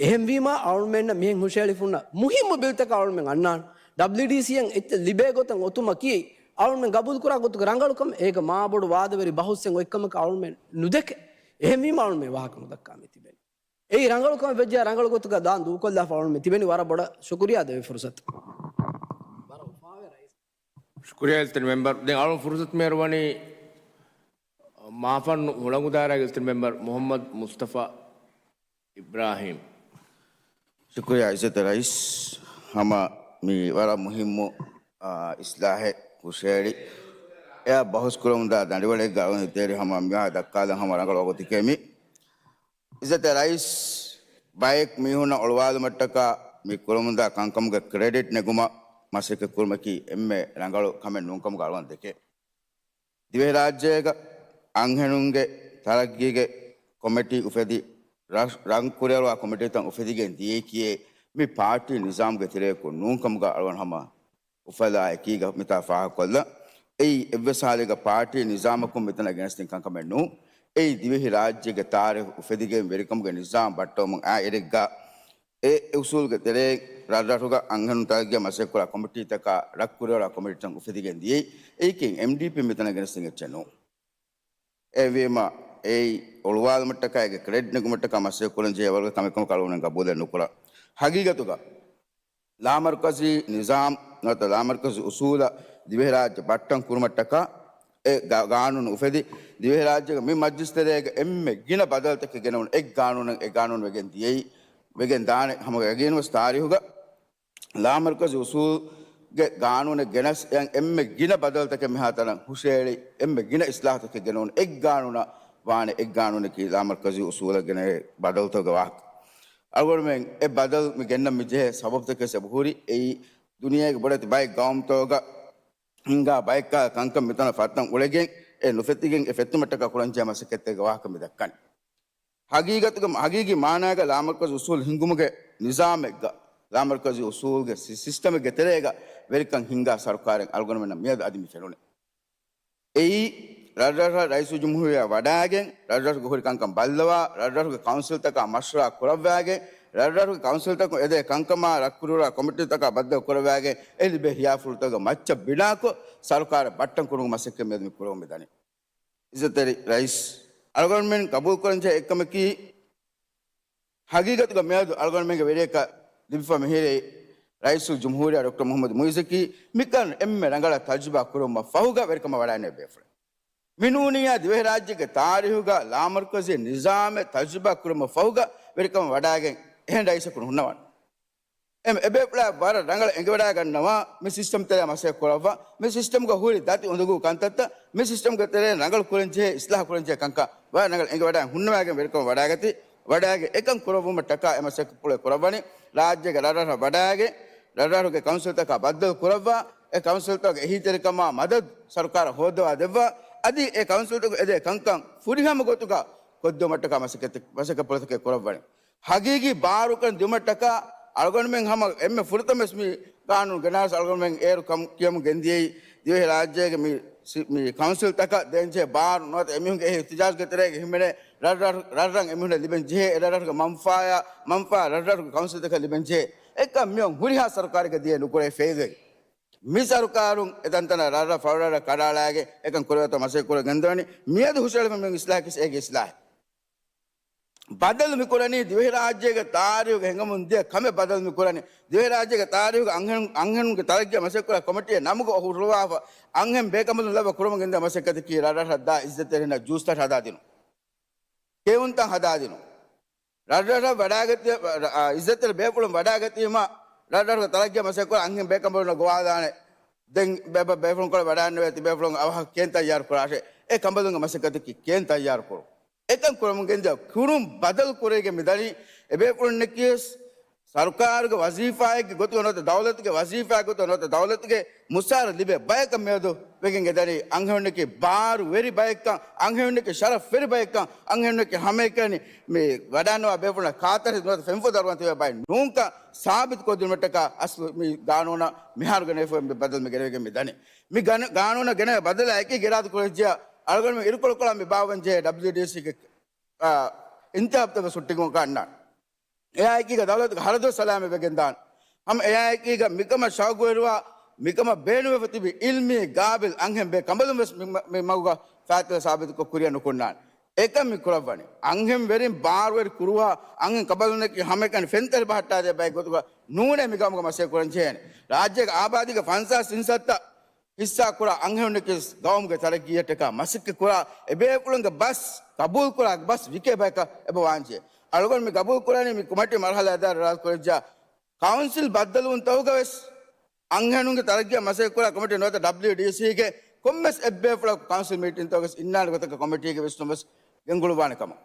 އެހެންވީމާ އަޅުމެންނަށް މިހެން ހުށައެޅިފުންނަ މުހިއްމު ބިލްތަކަށް އަޅުމެން އަންނާން. ޑަބްލިޔުޑީސީއަށް އެއްޗެއް ލިބޭ ގޮތަށް އޮތުމަކީ އަޅުމެން ގަބޫލުކުރާ ގޮތުގެ ރަނގަޅުކަމެއް. އޭގަ މާބޮޑު ވާދަވެރި ބަހުސްއެއް އޮތްކަމަކަށް އަޅުމެން ނުދެކެ. އެހެންވީމާ އަޅުމެން ވާހަކަ ނުދައްކާ މި ތިބެނީ. އެއީ ރަނގަޅު ކަމެއް ވެއްޖެ ރަނގަޅު ގޮތުގަ ދާން ދޫކޮށްލާފަ އަޅުމެން ތިބެނީ. ވަރަށް ބޮޑަށް ޝުކުރިއްޔާ ދެވޭ ފުރުސަތު. ޝުކުރިއްޔާ އިއްޒަތްތެރި މެމްބަރު. ދެން އަޅުން ފުރުސަތު މިހާރު ވަނީ މާފަންނު ހުޅަނގު ދާއިރާގެ އިއްޒަތްތެރި މެމްބަރު މުހައްމަދު މުސްތަފާ އިބްރާހީމް. ޝުކުރިއްޔާ އިއްޒަތްތެރި ރައީސް. ހަމަ މި ވަރަށް މުހިއްމު، އާ، އިސްލާހެއް ހުށައެޅި އެއާ ބަހުސް ކުރަމުންދާ ދަނޑިވަޅެއްގަ އަޅުން ހިތޭރި ހަމަ މިހާ ދައްކާލަން ހަމަ ރަނގަޅު ވަގުތެކޭ މި. އިއްޒަތްތެރި ރައީސް، ބައެއް މީހުންނަށް އޮޅުވާލުމަށްޓަކާ މި ކުރަމުންދާ ކަންކަމުގެ ކްރެޑިޓް ނެގުމަށް މަސައްކަތް ކުރުމަކީ އެންމެ ރަނގަޅު ކަމެއް ނޫންކަމުގަ އަޅުގަނޑު ދެކޭ. ދިވެހިރާއްޖޭގަ އަންހެނުންގެ ތަރައްގީގެ ކޮމިޓީ އުފެދި، ރަށް، ރަން ކުރިއަރުވާ ކޮމިޓީތައް އުފެދިގެން ދިޔައީކީއެއް މި ޕާޓީ ނިޒާމުގެ ތެރެއަކުން ނޫންކަމުގަ އަޅުގަނޑު ހަމަ އުފަލާ އެކީގަ މިތާ ފާހަގަކޮށްލަން. އެއީ އެއްވެސް ހާލެއްގަ ޕާޓީ ނިޒާމަކުން މިތަނަށް ގެނެސްދިން ކަންކަމެއް ނޫން. އެއީ ދިވެހި ރާއްޖޭގެ ތާރީޚު އުފެދިގެން ވެރިކަމުގެ ނިޒާމް ބައްޓަވަމުން އާ އެރެއްގަ އެ އުސޫލުގެ ތެރެއިން ރަށްރަށުގަ އަންހެނުން ތަރައްގީއަށް މަސައްކަތްކުރާ ކޮމިޓީތަކާ ރަށްކުރިއަރާ ކޮމިޓީތައް އުފެދިގެން ދިޔައީ. އެއީކީ އެމްޑީޕީ މިތަނަށް ގެނެސްދިން އެއްޗެއް ނޫން. އެހެންވީމަ، އެއީ އޮޅުވާލުމަށްޓަކާ އޭގެ ކްރެޑިޓް ނެގުމަށްޓަކާ މަސައްކަތް ކުރަންޖެހޭ ވަރުގެ ކަމެއް ކަމަކަށް އަޅުގަނޑު ގަބޫލެއް ނުކުރަން. ހަގީގަތުގަ ލާމަރުކަޒީ ނިޒާމް ނުވަތަ ލާމަރުކަޒީ އުސޫލަށް ދިވެހިރާއްޖެ ބައްޓަން ކުރުމަށްޓަކާ އެ ގާ-، ގާނޫނު އުފެދި، ދިވެހިރާއްޖޭގެ މި މަޖްލިސް ތެރޭގަ އެންމެ ގިނަ ބަދަލުތަކެއް ގެނައުނު އެއް ގާނޫނަށް އެ ގާނޫނު ވެގެން ދިޔައީ، ވެގެން ދާނެ ހަމަ ޔަގީނުވެސް ތާރީހުގަ ލާމަރުކަޒީ އުސޫލްގެ ގާނޫނެއް ގެނަސް އެ-، އެންމެ ގިނަ ބަދަލުތަކެއް މިހާތަނަށް ހުށައެޅި، އެންމެ ގިނަ އިސްލާހުތަކެއް ގެނައުނު އެއް ގާނޫނަށް ވާނެ އެއް ގާނޫނަކީ ލާމަރުކަޒީ އުސޫލަށް ގެނައި ބަދަލުތަކުގެ ވާހަކަ. އަޅުގަނޑުމެން އެ ބަދަލު މި ގެންނަން މި ޖެހޭ ސަބަބުތަކެއް އެބަހުރި އެއީ ދުނިޔޭގެ ބޮޑެތި ބައެއް ގައުމުތަކުގަ ހިނގާ ބައެއްކާ ކަންކަން މިތަނަށް ފައްތަން އުޅެގެން އެ ނުފެތިގެން އެ ފެތުމަށްޓަކާ ކުރަންޖެހޭ މަސައްކަތްތަކުގެ ވާހަކަ މި ދައްކަނީ. ހަގީގަތުގަ، ހަގީގީ މާނާގަ ލާމަރުކަޒީ އުސޫލު ހިންގުމުގެ ނިޒާމެއްގަ، ލާމަރުކަޒީ އުސޫލުގެ ސި-، ސިސްޓަމެއްގެ ތެރޭގަ ވެރިކަން ހިންގާ ސަރުކާރެއް އަޅުގަނޑުމެންނަށް މިއަދު އަދި މި ފެނުނީ. އެއީ، ރަށްރަށަށް ރައީސުލްޖުމްހޫރިއްޔާ ވަޑައިގެން، ރަށްރަށުގެ ހުރި ކަންކަން ބައްލަވާ، ރަށްރަށުގެ ކައުންސިލްތަކާ މަޝްވަރާ ކުރައްވައިގެން، ރަށްރަށުގެ ކައުންސިލްތަކުން އެދޭ ކަންކަމާ ރަށްކުރިއަރާ ކޮމިޓީތަކާ ބައްދަލު ކުރައްވައިގެން، އެ ލިބޭ ހިޔާފުޅުތަކުގެ މައްޗަށް ބިނާކޮށް، ސަރުކާރެއް ބައްޓަން ކުރުމުގެ މަސައްކަތް މިއަދު މި ކުރަމުން މި ދަނީ. އިއްޒަތްތެރި ރައީސް، އަޅުގަނޑުމެން ގަބޫލުކުރަންޖެހޭ އެއްކަމަކީ، ހަގީގަތުގަ މިއަދު އަޅުގަނޑުމެންގެ ވެރިޔަކަށް ލިބިފަ މިހިރީ ރައީސުލްޖުމްހޫރިއްޔާ ޑޮކްޓަރ މުޙައްމަދު މުޢިއްޒަކީ މިކަން އެންމެ ރަނގަޅަށް ތަޖުރިބާ ކުރުމަށް ފަހުގަ ވެރިކަމަށް ވަޑައިނެވި ބޭފުޅެއް. މި ނޫނިއްޔާ ދިވެހިރާއްޖޭގެ ތާރީހުގަ ލާމަރުކަޒީ ނިޒާމެއް ތަޖުރިބާ ކުރުމަށް ފަހުގަ ވެރިކަމަށް ވަޑާގެން އެހެން ރައީސަކުން ހުންނަވާނެ. އެ، އެބޭފުޅާ ވަރަށް ރަނގަޅަށް އެނގިވަޑާގަންނަވާ މި ސިސްޓަމް ތެރެއަށް މަސައްކަތް ކުރައްވާ، މި ސިސްޓަމްގަ ހުރި ދަތި އުނދަގޫ ކަންތައްތައް މި ސިސްޓަމްގެ ތެރެއިން ރަނގަޅު ކުރަން ޖެހޭ، އިސްލާހު ކުރަން ޖެހޭ ކަންކަން ވަރަށް ރަނގަޅަށް އެނގިވަޑާ ހުންނަވާގެން ވެރިކަމަށް ވަޑާގަތީ، ވަޑާގެ އެކަން ކުރައްވުމަށްޓަކާ އެ މަސައްކަތްޕުޅެއް ކުރައްވަނީ. ރާއްޖޭގެ ރަށްރަށަށް ވަޑާގެ، ރަށްރަށުގެ ކައުންސިލްތަކާ ބައްދަލު ކުރައްވާ، އެ ކައުންސިލްތަކުގެ އެހީތެރިކަމާ މަދަދު ސަރުކާރަށް ހޯއްދަވާ ދެއްވާ، އަދި އެ ކައުންސިލްތަކު އެދޭ ކަންކަން ފުރިހަމަ ގޮތުގަ ކޮށްދެވުމަށްޓަކާ މަސައްކަތް، މަސައްކަތްޕުޅުތަކެއް ކުރައްވަނީ. ހަގީގީ ބާރުކަން ދިއުމަށްޓަކާ އަޅުގަނޑުމެން ހަމަ އެންމެ ފުރަތަމަވެސް މި ގާނޫނު ގެނާސް އަޅުގަނޑުމެން އޭރު ކަމު ކިޔަމުން ގެންދިޔައީ ދިވެހިރާއްޖޭގެ މި ސި-، މި ކައުންސިލްތަކަށް ދޭންޖެހޭ ބާރު ނުވަތަ އެމީހުންގެ އެހީ އިޙްތިޖާޖުގެ ތެރޭގަ ހިމެނޭ ރަށްރަށް، ރަށްރަށް އެމީހުންނަށް ލިބެން ޖެހޭ އެ ރަށްރަށުގެ މަންފާޔާ، މަންފާ ރަށްރަށުގެ ކައުންސިލްތަކަށް ލިބެން ޖެހޭ. އެކަން މިއޮން ހުރިހާ ސަރުކާރެއްގެ ދިޔަ ނުކުރޭ ފެއިލްވެގެން. މި ސަރުކާރުން އެތަންތަނަށް ރަށްރަށް ފަޅުރަށްރަށް ކަޑައަޅާގެން އެކަން ކުރެވޭތޯ މަސައްކަތް ކުރަން ގެންދަވަނީ. މިއަދު ހުށަހެޅިފަ މި އިސްލާހަކީ އޭގެ އިސްލާހެއް. ބަދަލު މި ކުރަނީ ދިވެހިރާއްޖޭގެ ތާރީހުގަ ހިނގަމުން ދިޔަ ކަމެއް ބަދަލު މި ކުރަނީ. ދިވެހިރާއްޖޭގެ ތާރީހުގަ އަންހެނު-، އަންހެނުންގެ ތަރައްގީއަށް މަސައްކަތް ކުރާ ކޮމިޓީއެއް ނަމުގަ ހުށަހަޅުއްވާފަ އަންހެން ބޭކަނބަލުން ލައްވާ ކުރަމުން ގެންދާ މަސައްކަތަކީ ރަށްރަށަށް ދާ އިއްޒަތްތެރިންނަށް ޖޫސްތަށް ހަދާދިނުން. ކެއުންތައް ހަދާދިނުން. ރަށްރަށަށް ވަޑާގަތީ، އާ، އިއްޒަތްތެރި ބޭފުޅުން ވަޑާގަތީމަ ރަށްރަށުގެ ތަރައްގީއަށް މަސައްކަތް ކުރާ އަންހެން ބޭކަނބަލުންނަށް ގޮވާލާނެ. ދެން ބޭބަ ބޭފުޅުން ކޮޅެއް ވަޑާންނެވޭ ތިބޭފުޅުން އަވަހަށް ކޭން ތައްޔާރު ކުރާށޭ. އެ ކަނބަލުންގެ މަސައްކަތަކީ ކޭން ތައްޔާރު ކުރުން. އެކަން ކުރަމުން ގެންދިޔަ ކުރުން ބަދަލު ކުރެވިގެން މިދަނީ. އެބޭފުޅުންނަކީވެސް ސަރުކާރުގެ ވަޒީފާއެއްގެ ގޮތުގަ ނުވަތަ ދައުލަތުގެ ވަޒީފާއެއް ގޮތުގަ ނުވަތަ ދައުލަތުގެ މުސާރަ ލިބޭ ބަޔަކަށް މިއަދު ވެގެން އެދަނީ. އަންހެނުންނަކީ ބާރު ވެރި ބައެއްކަން، އަންހެނުންނަކީ ޝަރަފް ވެރި ބައެއްކަން، އަންހެނުންނަކީ ހަމައެކަނި މި ވަޑާންނަވާ ބޭފުޅުންނަށް ޚާތަރު ނުވަތަ ފެންފުޅު ދަރުމަތިވޭ ބައެއް ނޫންކަން ސާބިތު ކޮށްދިނުމަށްޓަކާ އަސްލު މި ގާނޫނަށް މިހާރު ގެނެވިފައި މި ބަދަލު މި ގެނެވިގެން މި ދަނީ. މި ގަނ-، ގާނޫނަށް ގެނެވޭ ބަދަލާ އެކީ އިރާދަ ކުރެއްޖިޔާ އަޅުގަނޑުމެން އިރުކޮޅުކޮޅާ މި ބާއްވަން ޖެހޭ ޑަބްލިއުޑީސީގެ، އާ، އިންތިހާބުތައް ވެސް ހުއްޓިގެން ކަންނާނެ. އެއާއެކީގަ ދައުލަތުގެ ހަރަދު ސަލާމަތް ވެގެން ދާނެ. ހަމަ އެއާއެކީގަ މިކަމަށް ޝައުގުވެރިވާ، މިކަމަށް ބޭނުންވެފަ ތިބި އިލްމީ ގާބިލް އަންހެން ބޭކަނބަލުން ވެސް މި، މި މަގުގަ ފާތުވެ ސާބިތުކޮށް ކުރިއަށް ނުކުންނާނެ. އެކަން މި ކުރައްވަނީ. އަންހެން ވެރިން ބާރުވެރި ކުރުވާ، އަންހެން ކަނބަލުންނަކީ ހަމައެކަނި ފެންތަރި ބަހައްޓާދޭ ބައެއް ގޮތުގަ ނޫނޭ މި ގައުމުގަ މަސައްކަތް ކުރަން ޖެހޭނެ. ރާއްޖޭގެ އާބާދީގެ ފަންސާސް ތިން ސައްތަ ހިއްސާ ކުރާ އަންހެނުންނަކީ ގައުމުގެ ތަރައްގީއަށްޓަކާ މަސައްކަތް ކުރާ އެބޭފުޅުންގެ ބަސް ގަބޫލު ކުރާ ބަސް ވިކޭ ބަޔަކަށް އެބަ ވާންޖެހޭ. އަޅުގަނޑު މި ގަބޫލު ކުރަނީ މި ކޮމިޓީ މަރުހަލާ ދާއިރު އިރާދަ ކުރެއްޖާ ކައުންސިލް ބައްދަލުވުންތަކުގަ ވެސް އަންހެނުންގެ ތަރައްގީއަށް މަސައްކަތް ކުރާ ކޮމިޓީ ނުވަތަ ޑަބްލިއުޑީސީގެ ކޮންމެސް އެއްބޭފުޅަކު ކައުންސިލް މީޓިންތަކުގަ ވެސް އިންނާނެ ގޮތަކަށް ކޮމިޓީގެ ވިސްނުން ވެސް ގެންގުޅުއްވާނެ ކަމަށް.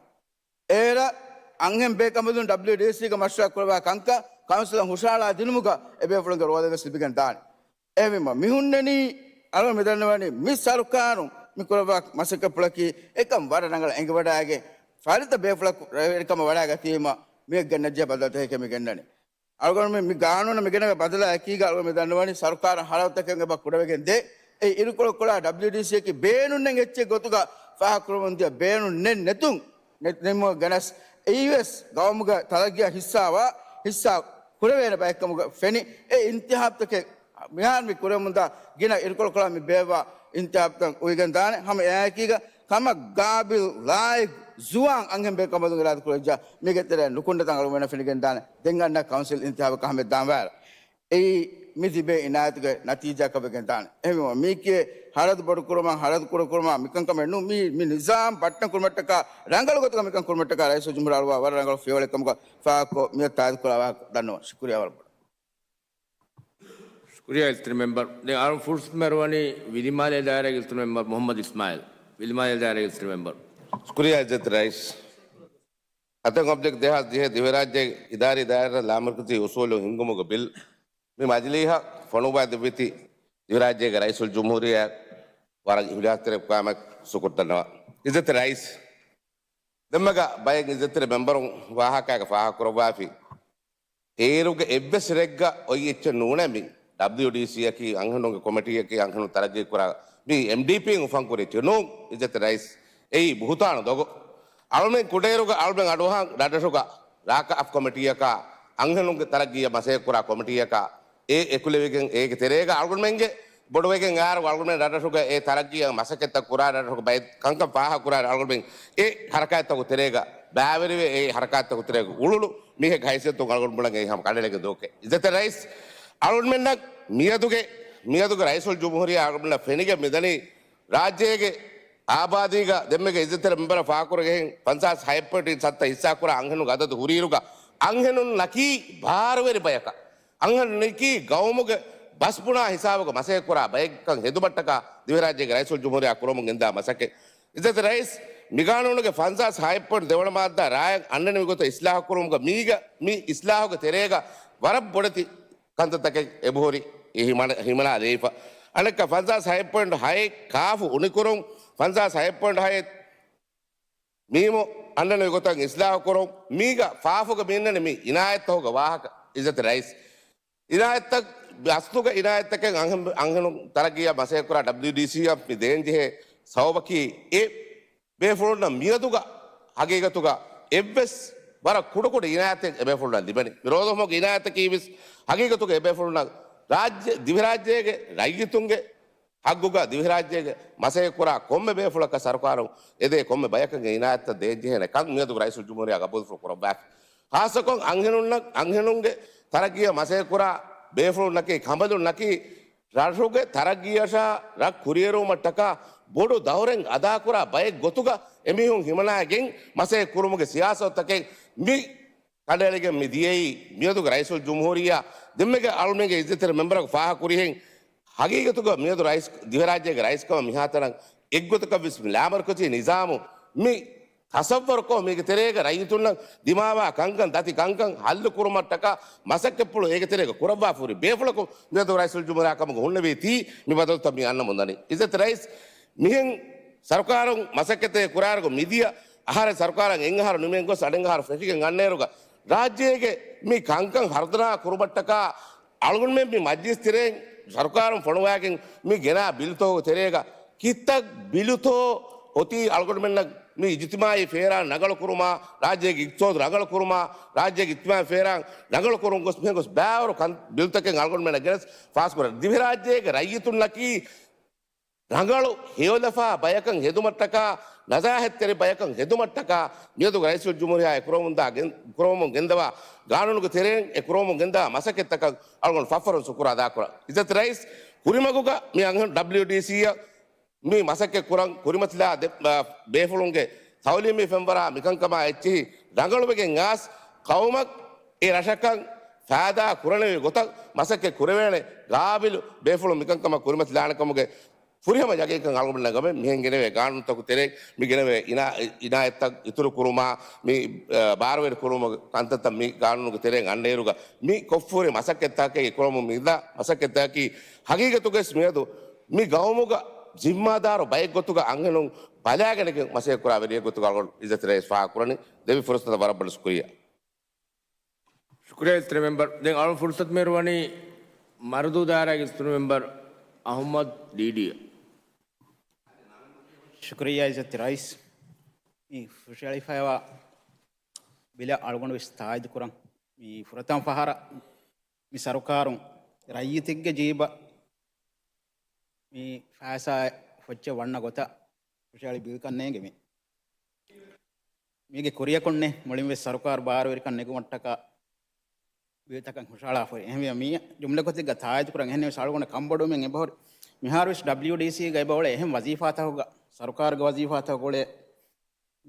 އޭރަށް އަންހެން ބޭކަނބަލުން ޑަބްލިއުޑީސީގަ މަޝްވަރާ ކުރައްވާ ކަންކަން ކައުންސިލަށް ހުށަހަޅާ ދިނުމުގަ އެބޭފުޅުންގެ ރޯލެއް ވެސް ލިބިގެން ދާނެ. އެހެންވީމަ މި ހުންނަނީ އަޅުގަނޑު މި ދަންނަވަނީ މި ސަރުކާރުން މި ކުރައްވާ މަސައްކަތްޕުޅަކީ އެކަން ވަރަށް ރަނގަޅަށް އެނގިވަޑައިގެން ފަރިތަ ބޭފުޅަކު ރައްވެރިކަމަށް ވަޑައިގަތީމަ މިއަށް ގެންނަންޖެހޭ ބަދަލުތަކެކޭ މި ގެންނަނީ. އަޅުގަނޑު މި، މި ގާނޫނަށް މި ގެނެވޭ ބަދަލާ އެކީގަ އަޅުގަނޑު މި ދަންނަވަނީ ސަރުކާރަށް ހަރަދުތަކެއް އެބަ ކުޑަވެގެން ދޭ. އެ އިރުކޮޅު ކޮޅާ ޑަބްލިއުޑީސީއަކީ ބޭނުންނެތް އެއްޗެއް ގޮތުގަ ފާހަގަކުރަމުން ދިޔަ ބޭނުންނެއް ނެތުން ނެ-، ނިންމުމަށް ގެނަސް އެއީވެސް ގައުމުގެ ތަރައްގީއަށް ހިއްސާވާ، ހިއްސާ ކުރެވޭނެ ބައެއްކަމުގަ ފެނި. އެ އިންތިހާބުތަކެއް މިހާރު މި ކުރެވެމުންދާ ގިނަ އިރުކޮޅުކޮޅާ މި ބޭއްވާ އިންތިހާބުތައް އުވިގެން ދާނެ. ހަމަ އެއާއެކީގަ ކަމަށް ގާބިލް، ލާއިގް، ޒުވާން އަންހެން ބޭކަނބަލުން އިރާދަ ކުރެއްޖާ މީގެ ތެރެއަށް ނުކުންނަތަން އަޅުގަނޑަށް ފެނިގެން ދާނެ. ދެން އަންނަ ކައުންސިލް އިންތިހާބަކަށް ހަމަ ދާންވާއިރަށް. އެއީ މި ތިބޭ އިނާޔަތުގެ ނަތީޖާއަކަށް ވެގެން ދާނެ. އެހެންވީމަ މީކީ ހަރަދު ބޮޑު ކުރުމަށް، ހަރަދު ކުޑަ ކުރުމާ މިކަންކަމެއް ނޫން. މި، މި ނިޒާމް ބައްޓަން ކުރުމަށްޓަކާ ރަނގަޅު ގޮތަކަށް މިކަން ކުރުމަށްޓަކާ ރައީސުލްޖުމްހޫރިއްޔާ އަޅުވާ ވަރަށް ރަނގަޅު ފިޔަވަޅެއް ކަމުގަ ފާހަގަކޮށް މިއަށް ތާއީދު ކުރާ ވާހަކަ ދަންނަވަން. ޝުކުރިއްޔާ ވަރަށް ބޮޑަށް. ޝުކުރިއްޔާ އިލްތިރި މެމްބަރު. ދެން އަޅުން ފުރުސަތު މެރުވަނީ ވިލިމާލޭ ދާއިރާގެ އިލްތިރި މެމްބަރު މުޙައްމަދު އިސްމާއިލް. ވިލިމާލޭ ދާއިރާގެ އިލްތިރި މެމްބަރު. ޝުކުރިއްޔާ އިއްޒަތް ރައީސް. ހަތެއް އޮކްޓޯބަރ ދެހާސް ދިހަ ދިވެހިރާއްޖޭގެ އިދާރީ ދާއިރާ ލާމަރުކަޒީ އުސޫލުން ހިންގުމުގެ ބިލް މި މަޖިލީހަށް ފޮނުއްވާ ދެއްވީތީ ދިވެހިރާއްޖޭގެ ރައީސުލްޖުމްހޫރިއްޔާ ވަރަށް އިހުލާސްތެރި ކަމެއް ޝުކުރު ދަންނަވަން. އިއްޒަތް ރައީސް، ދެންމެގަ ބައެއް އިއްޒަތްތެރި މެމްބަރުން ވާހަކައިގަ ފާހަގަކުރައްވާފި. އޭރުގެ އެއްވެސް ރެއެއްގަ އޮތް އެއްޗެއް ނޫނޭ މި ޑަބްލިއުޑީސީއަކީ އަންހެނުންގެ ކޮމިޓީއަކީ އަންހެނުން ތަރައްގީ ކުރާ މި އެމްޑީޕީން އުފަންކުރި އެއްޗެއް ނޫން. އިއްޒަތް ރައީސް، އެއީ ބުހުތާނު ދޮގު. އަޅުމެން ކުޑައިރުގަ އަޅުމެން އަޑުއަހަން ރަށްރަށުގަ ރާކަ އަފް ކޮމިޓީއަކާ އަންހެނުންގެ ތަރައްގީއަށް މަސައްކަތް ކުރާ ކޮމިޓީއަކާ އެ އެކުލެވިގެން އޭގެ ތެރޭގަ އަޅުގަނޑުމެންގެ ބޮޑުވެގެން އާރު އަޅުގަނޑުމެން ރަށްރަށުގަ އެ ތަރައްގީއަށް މަސައްކަތްތައް ކުރާ ރަށްރަށުގަ ބައެއް ކަންކަން ފާހަގަކުރާ އަޅުގަނޑުމެން އެ ހަރަކާތްތަކުގެ ތެރޭގަ ބައިވެރިވެ އެ ހަރަކާތްތަކުގެ ތެރޭގަ އުޅުނު މީހެއްގެ ހައިސިއްޔަތުން އަޅުގަނޑު ބުނަން އެއީ ހަމަ ކަނޑައެޅިގެން ދޫކެއް. އިއްޒަތް ރައީސް އަޅުގަނޑުމެންނަށް މިއަދުގެ މިއަދުގެ ރައީސުލްޖުމްހޫރިއްޔާ އަޅުގަނޑުމެންނަށް ފެނިގެން މިދަނީ ރާއްޖޭގެ އާބާދީގަ ދެންމެގެ އިއްޒަތްތެރި މެމްބަރަށް ފާހަގަކުރެގެން ފަންސާސް ހައެއް ޕޮއިންޓް ސައްތަ ހިއްސާކުރާ އަންހެނުންގެ އަދަދު ހުރިއިރުގަ އަންހެނުންނަކީ ބާރުވެރި ބަޔަކަށް، އަންހެނުންނަކީ ގައުމުގެ ބަސްބުނާ ހިސާބުގަ މަސައްކަތްކުރާ ބައެއްކަން ހެދުމަށްޓަކާ ދިވެހިރާއްޖޭގެ ރައީސުލްޖުމްހޫރިއްޔާ ކުރަމުން ގެންދާ މަސައްކަތް. އިއްޒަތްތެރި ރައީސް، މިގާނޫނުގެ ފަންސާސް ހައެއް ޕޮއިންޓް ދެވަނަ މާއްދާ ރާއަށް އަންނަނިވި ގޮތަށް އިސްލާހު ކުރުމުގަ މީގަ، މި އިސްލާހުގެ ތެރޭގަ ވަރަށް ބޮޑެތި ކަންތައްތަކެއް އެބަހުރި ހިމަނަ-، ހިމަނާ ދެވިފަ. އަނެއްކާ ފަންސާސް ހައެއް ޕޮއިންޓް ހައެއް ކާފު އުނިކުރުން، ފަންސާސް ހައެއް ޕޮއިންޓް ހައެއް މީމު އަންނަނިވި ގޮތަށް އިސްލާހު ކުރުން، މީގަ ފާފުގަ މި އިންނަނީ މި އިނާޔަތްތަކުގެ ވާހަކަ. އިއްޒަތްތެރި ރައީސް، އިނާޔަތްތައް އަސްލުގެ އިނާޔަތްތަކެއް އަންހެން-، އަންހެނުން ތަރައްގީއަށް މަސައްކަތްކުރާ ޑަބްލިއުޑީސީއަށް މި ދޭންޖެހޭ ސަބަބަކީ އެ ބޭފުޅުންނަށް މިއަދުގަ ހަގީގަތުގަ އެއްވެސް ވަރަށް ކުޑަކުޑަ އިނާޔަތެއް އެބޭފުޅުންނަށް ލިބެނީ. މި ރޯދަހުމުގެ އިނާޔަތަކީ ވެސް ހަގީގަތުގަ އެބޭފުޅުންނަށް ރާއްޖެ، ދިވެހިރާއްޖޭގެ ރައްޔިތުންގެ ހައްގުގަ ދިވެހިރާއްޖޭގެ މަސައްކަތްކުރާ ކޮންމެ ބޭފުޅަކަށް ސަރުކާރުން އެދޭ ކޮންމެ ބަޔަކަށް އެ އިނާޔަތްތައް ދޭންޖެހޭނެ ކަން މިއަދު ރައީސުލްޖުމްހޫރިއްޔާ ގަބޫލުފުޅު ކުރައްވާފި. ޚާއްޞަކޮށް އަންހެނުންނަށް، އަންހެނުންގެ ތަރައްގީއަށް މަސައްކަތްކުރާ ބޭފުޅުންނަކީ، ކަނބަލުންނަކީ، ރަށުގެ ތަރައްގީއަށާ ރަށް ކުރިއެރުވުމަށްޓަކާ ބޮޑު ދައުރެއް އަދާކުރާ ބައެއް ގޮތުގަ އެމީހުން ހިމަނާގެން މަސައްކަތް ކުރުމުގެ ސިޔާސަތުތަކެއް މި ކަނޑައެޅިގެން މި ދިޔައީ. މިއަދުގެ ރައީސުލްޖުމްހޫރިއްޔާ ދެންމެގެ އަޅުމެންގެ އިއްޒަތްތެރި މެމްބަރަކު ފާހަގަކުރިހެން، ހަގީގަތުގަ މިއަދު ރައީސް، ދިވެހިރާއްޖޭގެ ރައީސްކަމަށް މިހާތަނަށް އެއްގޮތަކަށްވެސް މި ލާމަރުކަޒީ ނިޒާމު މި ތަސައްވަރުކޮށް، މީގެ ތެރޭގަ ރައްޔިތުންނަށް ދިމާވާ ކަންކަން، ދަތި ކަންކަން ހައްލު ކުރުމަށްޓަކާ މަސައްކަތްޕުޅު އޭގެ ތެރޭގަ ކުރައްވާފަ ހުރި ބޭފުޅަކު މިއަދު ރައީސުލްޖުމްހޫރިއްޔާ ކަމުގަ ހުންނެވީތީ، މި ބަދަލުތައް މި އަންނަމުން ދަނީ. އިއްޒަތް ރައީސް، މިހެން ސަރުކާރުން މަސައްކަތެއް ކުރާއިރުގަ މިދިޔަ އަހަރެއް ސަރުކާރަށް އެއް އަހަރު ނިމެން ގޮސް އަނެއް އަހަރު ފެށިގެން އަންނައިރުގަ، ރާއްޖޭގެ މި ކަންކަން ހަރުދަނާ ކުރުމަށްޓަކާ އަޅުގަނޑުމެން މި މަޖްލިސް ތެރެއިން ސަރުކާރުން ފޮނުވާގެން މި ގެނާ ބިލުތަކުގެ ތެރޭގަ ކިތައް ބިލުތޯ އޮތީ އަޅުގަނޑުމެންނަށް މި އިޖުތިމާއީ ފޭރާން ރަނގަޅު ކުރުމާ، ރާއްޖޭގެ އިގްތިސޯދު ރަނގަޅު ކުރުމާ، ރާއްޖޭގެ އިޖުތިމާއީ ފޭރާން ރަނގަޅު ކުރުން ގޮސް މިހެން ގޮސް ބައިވަރު ކަން ބިލުތަކެއް އަޅުގަނޑުމެންނަށް ގެނެސް ފާސްކުރަން. ދިވެހިރާއްޖޭގެ ރައްޔިތުންނަކީ ރަނގަޅު ހެޔޮލަފާ ބަޔަކަށް ހެދުމަށްޓަކާ، ނަޒާހަތްތެރި ބަޔަކަށް ހެދުމަށްޓަކާ، މިއަދު ރައީސުލްޖުމްހޫރިއްޔާ އެކުރަމުންދާ ގެން-، ކުރަމުން ގެންދަވާ ގާނޫނުގެ ތެރެއިން އެ ކުރަމުން ގެންދަވާ މަސައްކަތްތަކަށް އަޅުގަނޑު ފަށްފަށުން ޝުކުރު އަދާކުރަން. އިއްޒަތް ރައީސް، ކުރިމަގުގަ މި އަންހެން ޑަބްލިއުޑީސީއަށް މި މަސައްކަތް ކުރަން ކުރިމަތިލާ ދެ-، އ، ބޭފުޅުންގެ ތައުލީމީ ފެންވަރާ މިކަންކަމާ އެއްޗިހި ރަނގަޅުވެގެން އާސް ޤައުމަށް އެ ރަށަކަށް ފައިދާ ކުރަނިވި ގޮތަށް މަސައްކަތް ކުރެވޭނެ ގާބިލު ބޭފުޅުން މިކަންކަމަށް ކުރިމަތިލާނެ ކަމުގެ ފުރިހަމަ ޔަގީންކަން އަޅުގަނޑުމެންނަށް ގަމެ މިހެން ގެނެވޭ ގާނޫނުތަކު ތެރޭ މި ގެނެވޭ އިނާ-، އިނާޔަތްތައް އިތުރު ކުރުމާ، މި، އ، ބާރުވެރި ކުރުމުގެ ކަންތައްތައް މި ގާނޫނުގެ ތެރެއިން އަންނައިރުގަ މި ކޮށްފަހުރި މަސައްކަތްތަކަކީ ކުރަމުން މިދާ މަސައްކަތްތަކަކީ ހަގީގަތުގައި މިއަދު މި ގައުމުގަ ޒިންމާދާރު ބައެއްގޮތުގަ އަންހެނުން ބަލާގެނެގެން މަސައްކަތް ކުރާ ވެރިއެއްގޮތުގަ އަޅުގަނޑު އިއްޒަތް ރައީސް ފާހަގަކުރަނީ. ދެވި ފުރުސަތަށް ވަރަށް ބޮޑަށް ޝުކުރިއްޔާ. ޝުކުރިއްޔާ އިއްޒަތް މެމްބަރު. ދެން އަޅުން ފުރުސަތު މިއުޅުވަނީ މަރުދޫ ދާއިރާގެ އިއްޒަތް މެމްބަރު އަޙްމަދު ޑީޑީއަށް. ޝުކުރިއްޔާ އިއްޒަތް ރައީސް. މި ހުށައެޅިފައިވާ ބިލަށް އަޅުގަނޑު ވެސް ތާއީދު ކުރަން. މި ފުރަތަމަ ފަހަރަށް މި ސަރުކާރުން ރައްޔިތެއްގެ ޖީބަށް މި ފައިސާ ފޮއްޗެއް ވަންނަ ގޮތަށް ހުށައެޅި ބިލްކަން ނޭނގެ މި. މީގެ ކުރިޔަކުންނޭ މުޅިން ވެސް ސަރުކާރު ބާރުވެރިކަން ނެގުމަށްޓަކާ ބިލްތަކަށް ހުށަހަޅާފައި. އެހެންވެ މި ޖުމްލަކޮށްދިގަ ތާއީދު ކުރަން އެހެން ވެސް އަޅުގަނޑަށް ކަންބޮޑުވުމެއް އެބަހުރި. މިހާރު ވެސް ޑަބްލިއުޑީސީގަ އެބައުޅޭ އެހެން ވަޒީފާތަކުގަ ސަރުކާރުގެ ވަޒީފާތަކުގަ އުޅޭ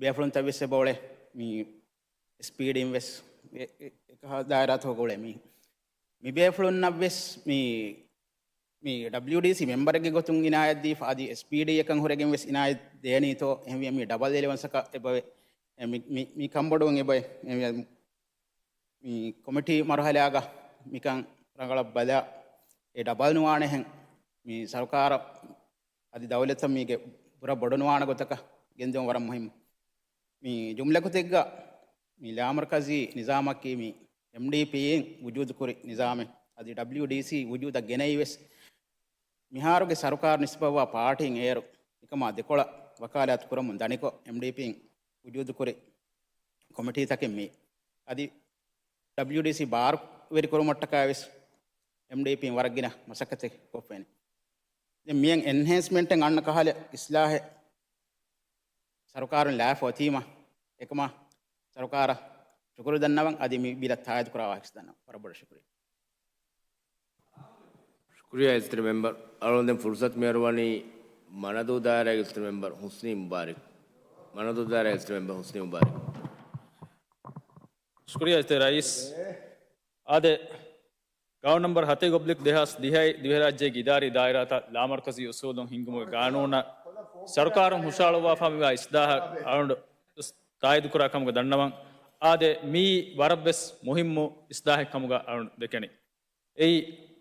ބޭފުޅުންތައް ވެސް އެބައުޅޭ. މި އެސްޕީޑީން ވެސް އެ-، އެ-، އެކަހަލަ ދާއިރާތަކުގަ އުޅޭ މި، މި ބޭފުޅުންނަށް ވެސް މި މި ޑަބްލިއުޑީސީ މެމްބަރެއްގެ ގޮތުން އިނާޔަތް ދީފަ، އަދި އެސްޕީޑީއަކަށް ހުރެގެން ވެސް އިނާޔަތް ދޭނީތޯ، އެހެންވީމަ މި ޑަބަލް އެލެވަންސަކަށް އެބަވޭ. އެ މި، މި، މި ކަންބޮޑުވުން އެބައޮތް. އެ މި، މި ކޮމިޓީ މަރުހަލާގަ މިކަން ރަނގަޅަށް ބަލާ، އެ ޑަބަލް ނުވާނެހެން މި ސަރުކާރަށް އަދި ދައުލަތަށް މީގެ ބުރަ ބޮޑުނުވާނެ ގޮތަކަށް ގެންދިއުން ވަރަށް މުހިއްމު. މި ޖުމްލަކޮށްދިގަ މި ލާމަރުކަޒީ ނިޒާމަކީ މި އެމްޑީޕީއިން ވުޖޫދުކުރި ނިޒާމެއް. އަދި ޑަބްލިއުޑީސީ ވުޖޫދަށް ގެނައީ ވެސް މިހާރުގެ ސަރުކާރު ނިސްބަތްވާ ޕާޓީން އޭރު މިކަމާ ދެކޮޅަށް ވަކާލާތު ކުރަމުން ދަނިކޮށް، އެމްޑީޕީން ވުޖޫދުކުރި ކޮމިޓީތަކެއް މީ. އަދި ޑަބްލިއުޑީސީ ބާރުވެރިކުރުމަށްޓަކާ ވެސް އެމްޑީޕީން ވަރަށް ގިނަ މަސައްކަތެއް ކޮށްފައިން. ދެން މިއަށް އެންހޭންސްމަންޓެއް އަންނަ ކަހަލަ އިސްލާހެއް ސަރުކާރުން ލާފަ އޮތީމަ، އެކަމާ ސަރުކާރަށް ޝުކުރު ދަންނަވަން. އަދި މި ބިލަށް ތާއީދު ކުރާ ވާހަކަ ދަންނަވަން. ވަރަށް ބޮޑަށް ޝުކުރިއްޔާ. ޝުކުރިއްޔާ އިއްޒަތްތެރި މެމްބަރު. އަޅުގަނޑު ދެން ފުރުސަތު މިއަރުވަނީ މަނަދޫ ދާއިރާގެ އިސްތަ މެމްބަރ ހުސްނީ މުބާރިކް. މަނަދޫ ދާއިރާގެ އިސްތަ މެމްބަރ ހުސްނީ މުބާރިކް. ޝުކުރިއްޔާ އިސްތަ ރައީސް. އާދެ، ގާނޫނު ނަމްބަރު ހަތެއް އޮބްލިކް ދެހާސް ދިހައި ދިވެހިރާއްޖޭގެ އިދާރީ ދާއިރާތައް ލާމަރުކަޒީ އުސޫލުން ހިންގުމުގެ ގާނޫނަށް ސަރުކާރުން ހުށަހަޅުއްވާފަ މިވާ އިސްލާހަށް އަޅުގަނޑު ތާއީދުކުރާ ކަމުގަ ދަންނަވަން. އާދެ، މިއީ ވަރަށްވެސް މުހިއްމު އިސްލާހެއް ކަމުގަ އަޅުގަނޑު ދެކެނީ. އެއީ،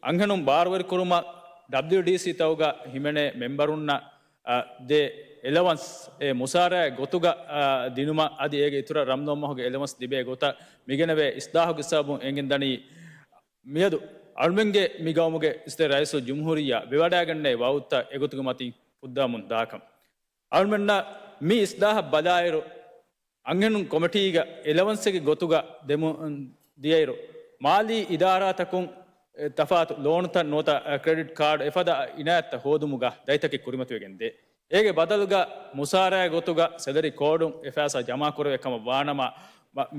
އަންހެނުން ބާރުވެރިކުރުމަށް ޑަބްލިއުޑީސީތަކުގަ ހިމެނޭ މެމްބަރުންނަށް އަ، ދޭ އެލަވަންސް އެ މުސާރައެއް ގޮތުގަ އަ، ދިނުމަށް އަދި އޭގެ އިތުރަށް ރަމްޟާން މަހުގެ އެލަވަންސް ލިބޭ ގޮތަށް މިގެނެވޭ އިސްލާހުގެ ސަބަބުން އެނގެންދަނީ، މިއަދު އަޅުމެންގެ މި ގައުމުގެ އިސްތަ ރައީސުލްޖުމްހޫރިއްޔާ ވެވަޑައިގަންނައި ވައުދުތައް އެގޮތުގެ މަތިން ފުއްދާމުން ދާކަން. އަޅުމެންނަށް މި އިސްލާހަށް ބަލާއިރު، އަންހެނުން ކޮމިޓީގަ އެލަވަންސެއްގެ ގޮތުގަ ދެމުން ދިޔައިރު، މާލީ އިދާރާތަކުން ތަފާތު ލޯނުތައް ނުވަތަ ކްރެޑިޓް ކާޑް އެފަދަ އިނާޔަތްތައް ހޯދުމުގަ ދަތިތަކެއް ކުރިމަތިވެގެންދޭ. އޭގެ ބަދަލުގަ މުސާރައިގެ ގޮތުގަ ސެލަރީ ކޯޑުން އެ ފައިސާ ޖަމާކުރެވޭ ކަމަށް ވާނަމަ،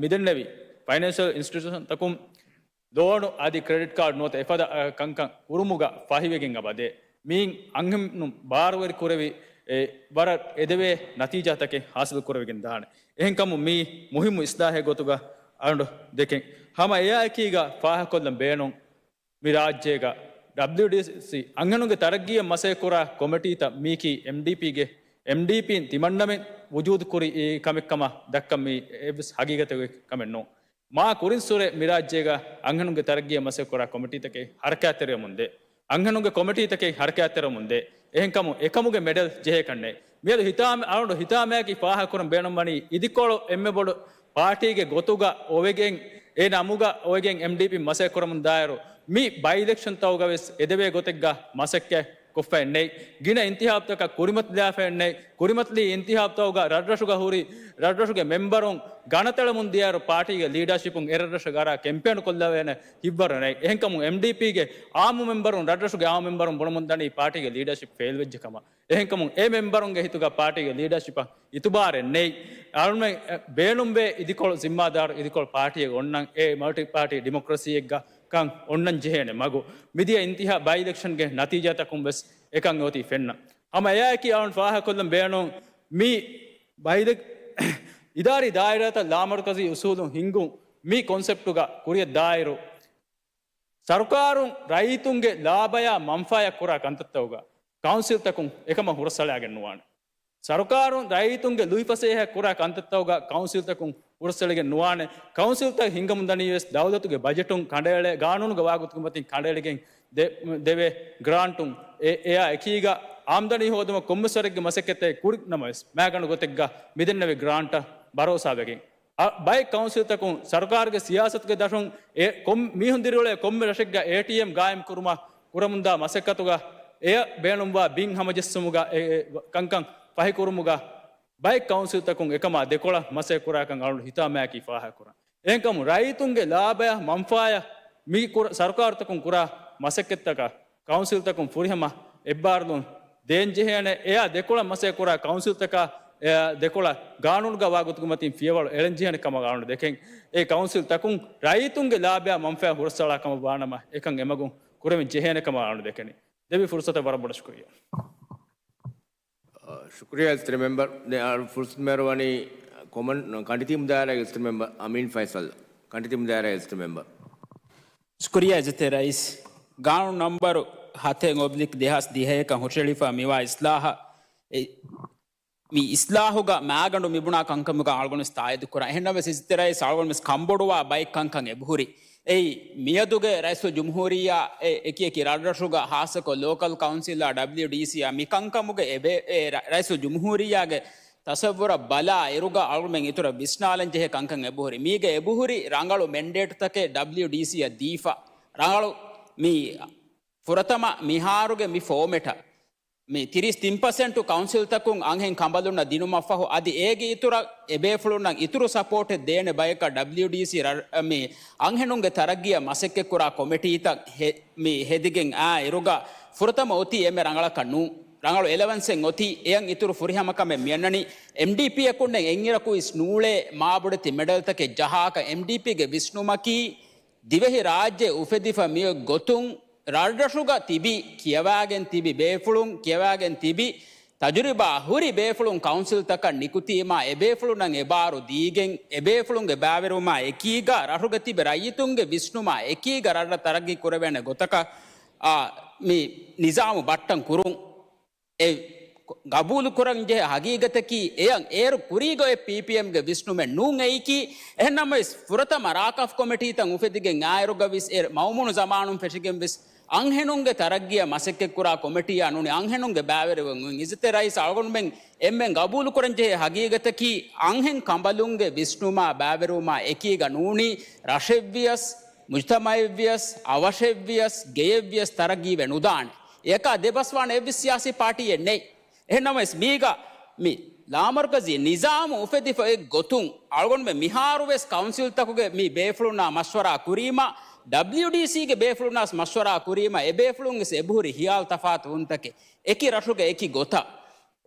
މިދެންނެވި ފައިނޭންޝަލް އިންސްޓިޓިއުޝަންތަކުން ލޯނު އަދި ކްރެޑިޓް ކާޑް ނުވަތަ އެފަދަ ކަންކަން ކުރުމުގަ ފަހިވެގެން އަބަދޭ. މިއިން އަންހެނުން ބާރުވެރި ކުރެވި އެ، ވަރަށް އެދެވޭ ނަތީޖާތަކެއް ހާސިލު ކުރެވިގެން ދާނެ. އެހެންކަމުން މިއީ މުހިއްމު އިސްލާހެއް ގޮތުގަ އަޅުގަނޑު ދެކެން. ހަމަ އެއާއެކީގަ ފާހަގަކޮށްލަން ބޭނުން، މި ރާއްޖޭގަ ޑަބްލިއުޑީސީ އަންހެނުންގެ ތަރައްގީއަށް މަސައްކަތްކުރާ ކޮމިޓީތައް މީކީ އެމްޑީޕީގެ، އެމްޑީޕީން ތިމަންނަމެން ވުޖޫދުކުރި ކަމެއްކަމަށް ދައްކަން މީ އެއްވެސް ހަގީގަތެއް ކަމެއް ނޫން. މާ ކުރިންސުރެ މިރާއްޖޭގަ އަންހެނުންގެ ތަރައްގީއަށް މަސައްކަތްކުރާ ކޮމިޓީތަކެއް ހަރަކާތްތެރިވަމުންދޭ. އަންހެނުންގެ ކޮމިޓީތަކެއް ހަރަކާތްތެރިވަމުންދޭ. އެހެންކަމުން އެކަމުގެ މެޑަލް ޖެހޭކަށްނެތް. މިއަދު ހިތާމަ، އަޅުގަނޑު ހިތާމައަކީ ފާހަގަކުރަން ބޭނުންވަނީ އިދިކޮޅު އެންމެ ބޮޑު ޕާޓީގެ ގޮތުގަ އޮވެގެން، އެ ނަމުގަ އޮވެގެން އެމްޑީޕީ މަސައްކަތްކުރަމުންދާއިރު، މި ބައި އިލެކްޝަންތަކުގަވެސް އެދެވޭ ގޮތެއްގަ މަސައްކަތް ކޮށްފައެއްނެތް. ގިނަ އިންތިހާބުތަކަށް ކުރިމަތިލާފައެއްނެތް. ކުރިމަތިލީ އިންތިހާބުތަކުގަ ރަށްރަށުގަ ހުރި ރަށްރަށުގެ މެމްބަރުން ގަނަތެޅެމުން ދިޔައިރު ޕާޓީގެ ލީޑަރޝިޕުން އެރަށްރަށަށް އަރާ ކެމްޕޭނު ކޮށްލަވޭނެ ހިތްވަރު ނެތް. އެހެންކަމުން އެމްޑީޕީގެ އާއްމު މެމްބަރުން ރަށްރަށުގެ އާއްމު މެމްބަރުން ބުނަމުންދަނީ ޕާޓީގެ ލީޑަރޝިޕް ފެއިލްވެއްޖެ ކަމަށް. އެހެންކަމުން އެ މެމްބަރުންގެ ހިތުގަ ޕާޓީގެ ލީޑަރޝިޕަށް އިތުބާރެއް ނެތް. އަޅުމެން ބޭނުންވޭ އިދިކޮޅު ޒިންމާދާރު އިދިކޮޅު ޕާޓީއެއް އޮންނަން އެ މަލްޓި ޕާޓީ ޑިމޮކްރަސީއެއްގަ ކަން އޮންނަން ޖެހޭނެ މަގު. މިދިޔަ އިންތިހާ ބައި އިލެކްޝަންގެ ނަތީޖާތަކުން ވެސް އެކަން އޮތީ ފެންނަ. ހަމަ އެއާއެކީ އަޅުން ފާހަގަކޮށްލަން ބޭނުން މި ބައިލެ-، އިދާރީ ދާއިރާތައް ލާމަރުކަޒީ އުސޫލުން ހިންގުން މި ކޮންސެޕްޓުގަ ކުރިއަށް ދާއިރު، ސަރުކާރުން ރައްޔިތުންގެ ލާބަޔާ މަންފާޔަށް ކުރާ ކަންތައްތަކުގަ ކައުންސިލްތަކުން އެކަމަށް ހުރަސްއަޅާގެން ނުވާނެ. ސަރުކާރުން ރައްޔިތުންގެ ލުއިފަސޭހައަށް ކުރާ ކަންތައްތަކުގަ ކައުންސިލްތަކުން ހުރަސްއެޅިގެން ނުވާނެ. ކައުންސިލްތައް ހިންގަމުންދަނީވެސް ދައުލަތުގެ ބަޖެޓުން ކަނޑައެޅޭ، ގާނޫނުގަ ވާގޮތުގެ މަތިން ކަނޑައެޅިގެން ދެ-، ދެވޭ ގްރާންޓުން އެ-، އެއާ އެކީގަ އާމްދަނީ ހޯދުމަށް ކޮންމެސް ވަރެއްގެ މަސައްކަތެއް ކުރި ނަމަވެސް، މާގަނޑު ގޮތެއްގަ މިދެންނެވި ގްރާންޓަށް ބަރޯސާވެގެން. އަ، ބައެއް ކައުންސިލްތަކުން ސަރުކާރުގެ ސިޔާސަތުގެ ދަށުން އެ ކޮން މީހުން ދިރިއުޅޭ ކޮންމެ ރަށެއްގަ އޭޓީއެމް ގާއިމް ކުރުމަށް ކުރަމުންދާ މަސައްކަތުގަ އެޔަށް ބޭނުންވާ ބިން ހަމަޖެއްސުމުގަ އެ، އެ، ކަންކަން ފަހިކުރުމުގަ ބައެއް ކައުންސިލްތަކުން އެކަމާ ދެކޮޅަށް މަސައްކަތްކުރާކަން އަޅުގަނޑު ހިތާމައަކީ ފާހަގަކުރަން. އެހެންކަމުން ރައްޔިތުންގެ ލާބަޔަށް މަންފާޔަށް މި ކުރ-، ސަރުކާރުތަކުން ކުރާ މަސައްކަތްތަކަށް ކައުންސިލްތަކުން ފުރިހަމަ އެއްބާރުލުން ދޭން ޖެހޭނެ. އެޔާ ދެކޮޅަށް މަސައްކަތްކުރާ ކައުންސިލްތަކާ އެޔާ ދެކޮޅަށް ގާނޫނުގަ ވާގޮތުގެ މަތިން ފިޔަވަޅު އެޅެން ޖެހޭނެ ކަމަށް އަޅުގަނޑު ދެކެން. އެ ކައުންސިލްތަކުން ރައްޔިތުންގެ ލާބަޔާ މަންފާ ހުރަސްއަޅާ ކަމަށް ވާނަމަ، އެކަން އެމަގުން ކުރެވެން ޖެހޭނެ ކަމަށް އަޅުގަނޑު ދެކެނީ. ދެއްވި ފުރުސަތަށް ވަރަށް ބޮޑަށް ޝުކުރިއްޔާ. ޝުކުރިއްޔާ އިސްތަ މެމްބަރު. ދެން އަޅު ފުރުސަތު މިހާރު ވަނީ ކޮމަން-، ކަނޑިތީމު ދާއިރާގެ އިސްތަ މެމްބަރު އަމީން ފައިސަލް. ކަނޑިތީމު ދާއިރާގެ އިސްތަ މެމްބަރު. ޝުކުރިއްޔާ އިއްޒަތްތެރި ރައީސް. ގާނޫނު ނަންބަރު ހަތެއް އޮބްލިކް ދެހާސް ދިހައެއްކަން ހުށަހެޅިފަ މިވާ އިސްލާހަށް އެ-، މި އިސްލާހުގަ މާގަނޑު މިބުނާ ކަންކަމުގަ އަޅުގަނޑު ވެސް ތާއީދު ކުރަން. އެހެންނަމަވެސް އިއްޒަތްތެރި ރައީސް އަޅުގަނޑު ވެސް ކަންބޮޑުވާ ބައެއް ކަންކަން އެބަހުރި. އެއީ، މިއަދުގެ ރައީސުލްޖުމްހޫރިއްޔާ އެ އެކި އެކި ރަށްރަށުގަ ހާއްސަކޮށް ލޯކަލް ކައުންސިލްއާ ޑަބްލިއުޑީސީއާ މި ކަންކަމުގެ އެބެ-، އެ ރަ-، ރައީސުލްޖުމްހޫރިއްޔާގެ ތަސައްވުރަށް ބަލާ އިރުގަ އަޅުމެން އިތުރަށް ވިސްނާލަން ޖެހޭ ކަންކަން އެބަހުރި. މީގަ އެބަހުރި ރަނގަޅު މެންޑޭޓްތަކެއް ޑަބްލިއުޑީސީއަށް ދީފަ. ރަނގަޅު މި ފުރަތަމަ މިހާރުގެ މި ފޯމެޓަށް މި ތިރީސް ތިން ޕަސެންޓު ކައުންސިލްތަކުން އަންހެން ކަނބަލުންނަށް ދިނުމަށްފަހު، އަދި އޭގެ އިތުރަށް އެބޭފުޅުންނަށް އިތުރު ސަޕޯޓެއް ދޭނެ ބަޔަކަށް ޑަބްލިއުޑީސީ ރަ-، މި އަންހެނުންގެ ތަރައްގީއަށް މަސައްކަތްކުރާ ކޮމިޓީތައް ހެ-، މި ހެދިގެން އާ އިރުގަ ފުރަތަމަ އޮތީ އެންމެ ރަނގަޅަކަށް ނޫން. ރަނގަޅު އެލަވަންސެއް އޮތީ. އެޔަށް އިތުރު ފުރިހަމަކަމެއް މިއަންނަނީ. އެމްޑީޕީއަކުންނެއް އެއްއިރަކު އިސް ނޫޅޭ މާބޮޑެތި މެޑަލްތަކެއް ޖަހާކަށް. އެމްޑީޕީގެ ވިސްނުމަކީ ދިވެހި ރާއްޖެ އުފެދިފަ މިއޮތް ގޮތުން ރަށްރަށުގަ ތިބި ކިޔަވާގެން ތިބި ބޭފުޅުން ކިޔަވާގެން ތިބި ތަޖުރިބާ ހުރި ބޭފުޅުން ކައުންސިލްތަކަށް ނިކުތީމާ، އެބޭފުޅުންނަށް އެބާރު ދީގެން، އެބޭފުޅުންގެ ބައިވެރިވުމާ އެކީގަ ރަށުގަ ތިބި ރައްޔިތުންގެ ވިސްނުމާ އެކީގަ ރަށްރަށް ތަރައްގީ ކުރެވޭނެ ގޮތަކަށް، އާ، މި ނިޒާމު ބައްޓަން ކުރުން. އެ ގަބޫލު ކުރަން ޖެހޭ ހަގީގަތަކީ، އެޔަށް އޭރު ކުރީގަ އޮތް ޕީޕީއެމްގެ ވިސްނުމެއް ނޫން އެއީކީ. އެހެންނަމަވެސް، ފުރަތަމަ ރާކަފް ކޮމިޓީތައް އުފެދިގެން އާއިރުގަ ވިސް އެ މައުމޫނު ޒަމާނުން ފެށިގެން ވިސް އަންހެނުންގެ ތަރައްގީއަށް މަސައްކަތްކުރާ ކޮމިޓީއާ ނޫނީ އަންހެނުންގެ ބައިވެރިވެން އޮތް. އިއްޒަތްތެރި ރައީސް އަޅުގަނޑުމެން އެންމެން ގަބޫލުކުރަން ޖެހޭ ހަގީގަތަކީ، އަންހެން ކަނބަލުންގެ ވިސްނުމާ ބައިވެރިވުމާ އެކީގަ ނޫނީ ރަށެއްވިޔަސް، މުޖްތަމައެއްވިޔަސް، އަވަށެއްވިޔަސް، ގެޔެއްވިޔަސް ތަރައްގީވެ ނުދާނެ. އެކާ ދެބަސްވާނެ އެއްވެސް ސިޔާސީ ޕާޓީއެއް ނެތް. އެހެންނަމަވެސް، މީގަ މި ލާމަރުކަޒީ ނިޒާމު އުފެދިފަ އޮތް ގޮތުން އަޅުގަނޑުމެން މިހާރުވެސް ކައުންސިލްތަކުގެ މި ބޭފުޅުންނާ މަޝްވަރާ ކުރީމަ، ޑަބްލިޔުޑީސީގެ ބޭފުޅުންނާސް މަޝްވަރާ ކުރީމަ، އެބޭފުޅުންވެސް އެބަހުރި ހިޔާލު ތަފާތުވުންތަކެއް އެކި ރަށުގެ އެކި ގޮތަށް.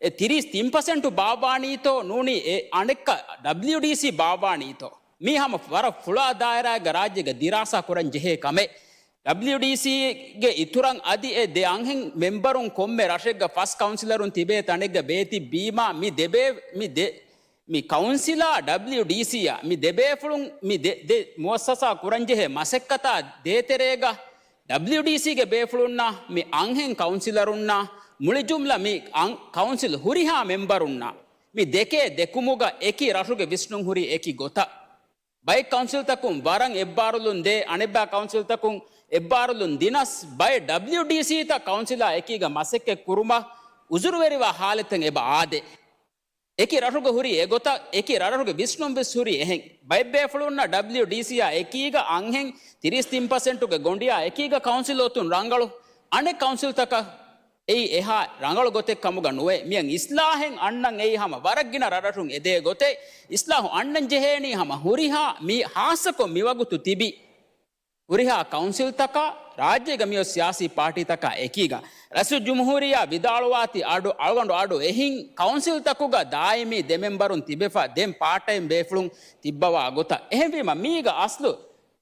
އެ ތިރީސް ތިން ޕަސެންޓު ބާއްވާނީތޯ ނޫނީ އެ އަނެއްކާ ޑަބްލިޔުޑީސީ ބާއްވާނީތޯ؟ މީ ހަމަ ވަރަށް ފުޅާ ދާއިރާއެއްގަ ރާއްޖޭގަ ދިރާސާ ކުރަން ޖެހޭ ކަމެއް. ޑަބްލިޔުޑީސީގެ އިތުރަށް އަދި އެ ދެ އަންހެން މެމްބަރުން ކޮންމެ ރަށެއްގަ ފަސް ކައުންސިލަރުން ތިބޭ ތަނެއްގަ ބޭތިއްބީމާ، މި ދެބޭ، މި ދެ، މި ކައުންސިލާ ޑަބްލިޔުޑީސީއާ މި ދެބޭފުޅުން މި ދެ، ދެ މުއައްސަސާ ކުރަންޖެހޭ މަސައްކަތާ ދޭތެރޭގަ، ޑަބްލިޔުޑީސީގެ ބޭފުޅުންނާ މި އަންހެން ކައުންސިލަރުންނާ މުޅި ޖުމްލަ މި އަން، ކައުންސިލް ހުރިހާ މެމްބަރުންނާ މި ދެކޭ ދެކުމުގަ އެކި ރަށުގެ ވިސްނުން ހުރީ އެކި ގޮތަށް. ބައެއް ކައުންސިލްތަކުން ވަރަށް އެއްބާރުލުން ދޭ، އަނެއްބައި ކައުންސިލްތަކުން އެއްބާރުލުން ދިނަސް، ބައެއް ޑަބްލިޔުޑީސީތައް ކައުންސިލާ އެކީގަ މަސައްކަތް ކުރުމަށް އުޒުރުވެރިވާ ހާލަތެއް އެބަ އާދޭ. އެކި ރަށުގަ ހުރީ އެގޮތަށް، އެކި ރަށުގެ ވިސްނުން ވެސް ހުރީ އެހެން. ބައެއް ބޭފުޅުންނަށް ޑަބްލިޔުޑީސީއާ އެކީގަ އަންހެން ތިރީސް ތިން ޕަސެންޓުގެ ގޮނޑިއާ އެކީގަ ކައުންސިލް އޮތުން ރަނގަޅު. އަނެއް ކައުންސިލްތަކަށް އެއީ އެހާ ރަނގަޅު ގޮތެއް ކަމުގަ ނުވޭ. މިއަށް އިސްލާހެއް އަންނަން އެއީ ހަމަ ވަރަށް ގިނަ ރަށްރަށުން އެދޭ ގޮތެއް. އިސްލާހު އަންނަން ޖެހޭނީ ހަމަ ހުރިހާ މި ހާއްސަކޮށް މިވަގުތު ތިބި ހުރިހާ ކައުންސިލްތަކާ، ރާއްޖޭގަ މިއޮތް ސިޔާސީ ޕާޓީތަކާ އެކީގަ. ރައީސުލްޖުމްހޫރިއްޔާ ވިދާޅުވާތީ އަޑު، އަޅުގަނޑު އަޑު އެހިން ކައުންސިލްތަކުގަ ދާއިމީ ދެ މެމްބަރުން ތިބެފަ، ދެން ޕާޓް ޓައިމް ބޭފުޅުން ތިއްބަވާ ގޮތަށް. އެހެންވީމަ، މީގަ އަސްލު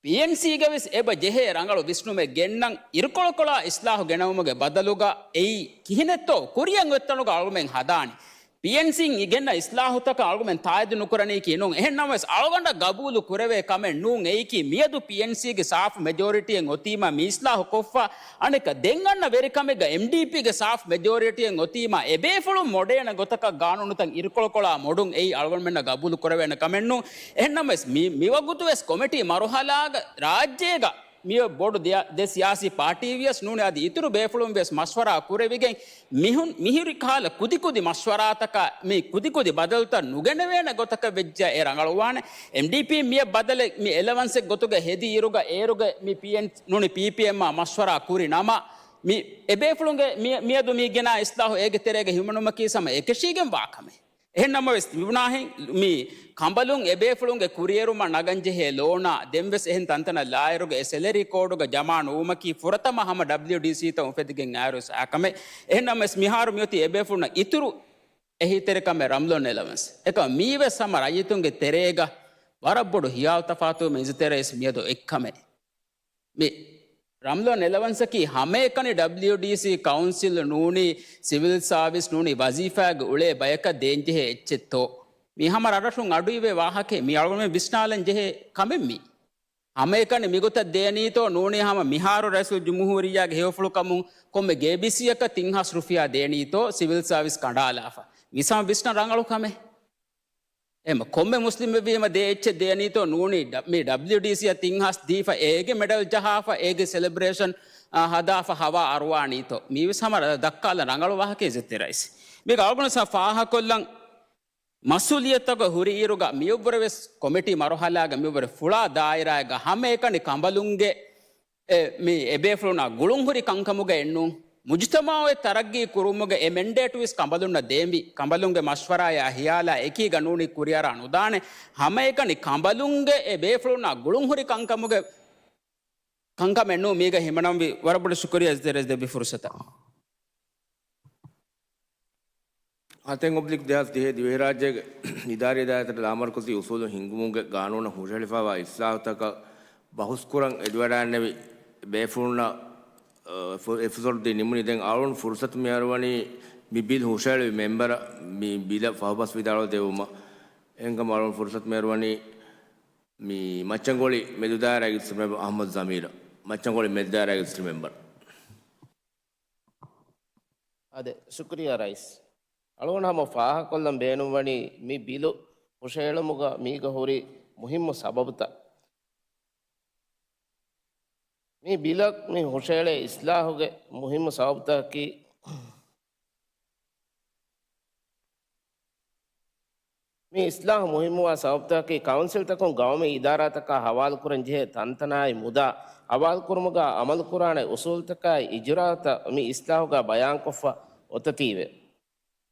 ޕީއެންސީގެ ވެސް އެބަ ޖެހޭ ރަނގަޅު ވިސްނުމެއް ގެންނަން، އިރުކޮޅުކޮޅާ އިސްލާހު ގެނައުމުގެ ބަދަލުގަ އެއީ ކިހިނެއްތޯ ކުރިއަށް އޮތްތަނުގަ އަޅުގަނޑުމެން ހަދާނީ. ޕީއެންސީން ގެންނަ އިސްލާހުތަކަށް އަޅުގަމެން ތާއީދު ނުކުރަނީކީ ނޫން. އެހެންނަމަވެސް، އަޅުގަނޑަށް ގަބޫލު ކުރެވޭ ކަމެއް ނޫން އެއީކީ، މިއަދު ޕީއެންސީގެ ސާފު މެޖޯރިޓީއެއް އޮތީމަ، މި އިސްލާހު ކޮށްފަ. އަނެއްކާ، ދެން އަންނަ ވެރިކަމެއްގަ އެމްޑީޕީގެ ސާފު މެޖޯރިޓީއެއް އޮތީމަ، އެބޭފުޅުން މޮޑޭނެ ގޮތަކަށް ގާނޫނުތައް އިރުކޮޅުކޮޅާ މޮޑުން އެއީ އަޅުގަނޑުމެންނަށް ގަބޫލު ކުރެވޭނެ ކަމެއް ނޫން. އެހެންނަމަވެސް، މި، މިވަގުތުވެސް ކޮމިޓީ މަރުހަލާގަ ރާއްޖޭގަ މިއޮތް ބޮޑު ދެ، ދެ ސިޔާސީ ޕާޓީ ވިޔަސް ނޫނީ އަދި އިތުރު ބޭފުޅުން ވިޔަސް މަޝްވަރާ ކުރެވިގެން މިހުން، މިހުރި ކަހަލަ ކުދިކުދި މަޝްވަރާތަކާ މި ކުދިކުދި ބަދަލުތައް ނުގެނެވޭނެ ގޮތަކަށް ވެއްޖެއްޔާ އެ ރަނގަޅުވާނެ. އެމްޑީޕީ މިއަށް ބަދަލެއް މި އެލަވަންސެއް ގޮތުގަ ހެދި އިރުގަ އޭރުގަ މި ޕީއެން ނޫނީ ޕީޕީއެމްއާ މަޝްވަރާ ކުރި ނަމަ، މި އެބޭފުޅުންގެ މި، މިއަދު މި ގެނާ އިސްލާހު އޭގެ ތެރޭގަ ހިމަނުމަކީ ހަމަ އެކަށީގެން ވާ ކަމެއް. އެހެންނަމަވެސް، މިބުނާހެން މި ކަނބަލުން އެބޭފުޅުންގެ ކުރިއެރުމަށް ނަގަންޖެހޭ ލޯނާ ދެންވެސް އެހެން ތަންތަނަށް ލާއިރުގަ އެ ސެލަރީ ކޯޑުގަ ޖަމާ ނުވުމަކީ ފުރަތަމަ ހަމަ ޑަބްލިޔުޑީސީތައް އުފެދިގެން އައިރުވެސް އާކަމެއް. އެހެންނަމަވެސް، މިހާރު މިއޮތީ އެބޭފުޅުންނަށް އިތުރު އެހީތެރިކަމެއް ރަމްލޯން އެލަވަންސް. އެކަމަ މީވެސް ހަމަ ރައްޔިތުންގެ ތެރޭގަ ވަރަށް ބޮޑު ހިޔާލު ތަފާތުވުމެއް އިއްޒަތްތެރި ރައީސް މިއަދު އޮތްކަމެއް. މި ރަމްލޯން އެލަވަންސަކީ ހަމައެކަނި ޑަބްލިޔުޑީސީ ކައުންސިލް ނޫނީ ސިވިލް ސާވިސް ނޫނީ ވަޒީފާގެ އުޅޭ ބަޔަކަށް ދޭންޖެހޭ އެއްޗެއްތޯ؟ މީ ހަމަ ރަށްރަށުން އަޑުއިވޭ ވާހަކައެއް. މީ އަޅުގަނޑުމެން ވިސްނާލަން ޖެހޭ ކަމެއް މީ. ހަމައެކަނި މިގޮތަށް ދޭނީތޯ ނޫނީ ހަމަ މިހާރު ރައީސުލްޖުމްހޫރިއްޔާގެ ހެޔޮފުޅުކަމުން ކޮންމެ ގޭބީސީއަކަށް ތިން ހާސް ރުފިޔާ ދޭނީތޯ ސިވިލް ސާވިސް ކަނޑާލާފަ؟ މީސް ހަމަ ވިސްނަން ރަނގަޅު ކަމެއް. އެހެން ކޮންމެ މުސްލިމެއްވީމަ ދޭ އެއްޗެއް ދޭނީތޯ ނޫނީ ޑ، މި ޑަބްލިޔުޑީސީއަށް ތިން ހާސް ދީފަ އޭގެ މެޑަލް ޖަހާފަ އޭގެ ސެލެބްރޭޝަން، އާ، ހަދާފަ ހަވާ އަރުވާނީތޯ؟ މީވެސް ހަމަ ދައްކާލަން ރަނގަޅު ވާހަކައެއް އިއްޒަތްތެރި ރައީސް. މީގަ އަޅުގަނޑު ސަ ފާހަކޮށްލަން މަސްއޫލިއްޔަތުތަކަށް ހުރި އިރުގަ މިއަށްވުރެ ވެސް ކޮމިޓީ މަރުހަލާގަ މިއަށްވުރެ ފުޅާ ދާއިރާއެއްގަ ހަމައެކަނި ކަނބަލުންގެ އެ، މި އެބޭފުޅުންނާ ގުޅުންހުރި ކަންކަމުގައެއް ނޫން. މުޖުތަމަޢު އެ ތަރައްގީ ކުރުމުގެ އެ މެންޑޭޓު ވެސް ކަނބަލުންނަށް ދޭންވީ. ކަނބަލުންގެ މަޝްވަރާޔާ ހިޔާލާ އެކީގަ ނޫނީ ކުރިއަރާ ނުދާނެ. ހަމައެކަނި ކަނބަލުންގެ އެ ބޭފުޅުންނާ ގުޅުންހުރި ކަންކަމުގެ ކަންކަމެއް ނޫން. މީގަ ހިމަނަންވީ. ވަރަށް ބޮޑަށް ޝުކުރިއްޔާ އިއްޒަތްތެރި ރައީސް ދެއްވި ފުރުސަތަށް. ހަތެއް އޮބްލިކް ދެހާސް ދިހަ ދިވެހިރާއްޖޭގެ އިދާރީ ދާއިރާތައް ލާމަރުކަޒީ އުސޫލު ހިންގުމުގެ ގާނޫނަށް ހުށަހެޅިފައިވާ އިސްލާހުތަކަށް ބަހުސްކުރަން އެދިވަޑައިންނެވި ބޭފުޅުންނަށް، އަ، އެފު، އެފުސަރުދީ ނިމުނީ. ދެން އަޅުން ފުރުސަތު މިހާރު ވަނީ މި ބިލް ހުށައެޅުވި މެމްބަރަށް މި ބިލަށް ފަހުބަސް ވިދާޅުވެ ދެއްވުމަށް. އެހެންކަމުން އަޅުގަނޑު ފުރުސަތު މިހިރު ވަނީ މި މައްޗަންގޮޅި މެދުދާއިރާގެ އެގްޒެކެޓިވް މެމްބަރ އަޙްމަދު ޒަމީރަށް. މައްޗަންގޮޅި މެދުދާއިރާގެ އެގްޒެކެޓިވް މެމްބަރ. އާދެ، ޝުކުރިއްޔާ ރައީސް. އަޅުގަނޑު ހަމަ ފާހަގަކޮށްލަން ބޭނުންވަނީ މި ބިލު ހުށައެޅުމުގަ މީގަ ހުރި މުހިއްމު ސަބަބުތައް. މި ބިލަށް މި ހުށައެޅޭ އިސްލާހުގެ މުހިއްމު ސަބަބުތަކަކީ، މި އިސްލާހު މުހިއްމުވާ ސަބަބުތަކަކީ ކައުންސިލްތަކުން ގައުމީ އިދާރާތަކާ ހަވާލުކުރަން ޖެހޭ ތަންތަނާއި މުދާ ހަވާލުކުރުމުގަ އަމަލުކުރާނެ އުސޫލުތަކާއި އިޖުރާއަތައް މި އިސްލާހުގަ ބަޔާންކޮށްފަ އޮތަތީވެ.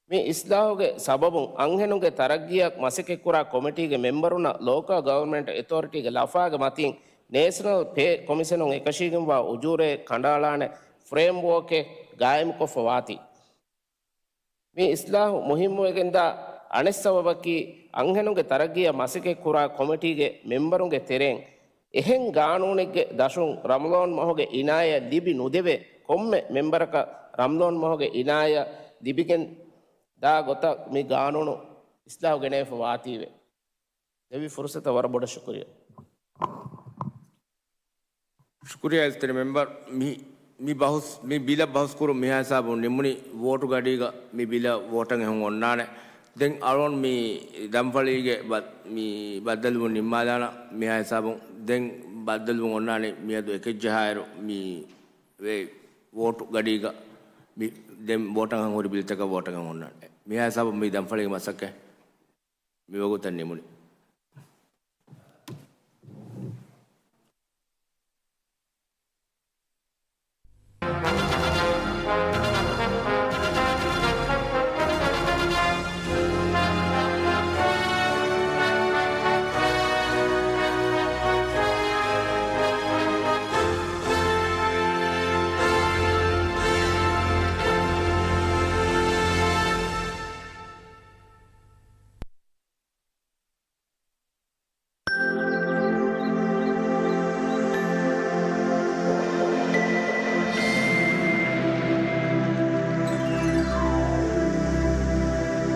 މި އިސްލާހުގެ ސަބަބުން އަންހެނުންގެ ތަރައްގީއަށް މަސައްކަތްކުރާ ކޮމިޓީގެ މެމްބަރުންނަށް ލޯކަލް ގަވަރމަންޓް އެތޯރިޓީގެ ލަފާގެ މަތިން ނޭޝަނަލް ޕޭ ކޮމިޝަނުން އެކަށީގެންވާ އުޖޫރައެއް ކަނޑައަޅާނެ ފްރޭމްވޯކެއް ގާއިމުކޮށްފަ ވާތީ. މި އިސްލާހު މުހިއްމުވެގެންދާ އަނެއް ސަބަބަކީ، އަންހެނުންގެ ތަރައްގީއަށް މަސައްކަތްކުރާ ކޮމިޓީގެ މެމްބަރުންގެ ތެރެއިން އެހެން ގާނޫނެއްގެ ދަށުން ރަމަޟާން މަހުގެ އިނާޔަތް ލިބި ނުދެވޭ ކޮންމެ މެމްބަރަކަށް ރަމަޟާން މަހުގެ އިނާޔަތް ލިބިގެން ދާ ގޮތަށް މި ގާނޫނު އިސްލާހު ގެނެވިފަ ވާތީވެ. ދެއްވި ފުރުސަތަށް ވަރަށް ބޮޑަށް ޝުކުރިއްޔާ. ޝުކުރިއްޔާ އިއްޒަތްތެރި މެމްބަރ. މި، މި ބަހުސް، މި ބިލަށް ބަހުސް ކުރުން މިހާ ހިސާބުން ނިމުނީ ވޯޓު ގަޑީގަ މި ބިލަށް ވޯޓަށް އެހުން އޮންނާނެ. ދެން އަޅުގަނޑު މި ދަންފަޅީގެ ބަ-، މި ބައްދަލުވުން ނިންމާލާނަ މިހާ ހިސާބުން. ދެން ބައްދަލުވުން އޮންނާނީ މިއަދު އެކެއް ޖަހާއިރު މި ވޭ ވޯޓު ގަޑީގަ މި ދެން ވޯޓަށް އެހުން ހުރި ބިލްތަކަށް ވޯޓަށް އެހުން އޮންނާނެ. މިހާ ހިސާބުން މި ދަންފަޅީގެ މަސައްކަތް މިވަގުތަށް ނިމުނީ.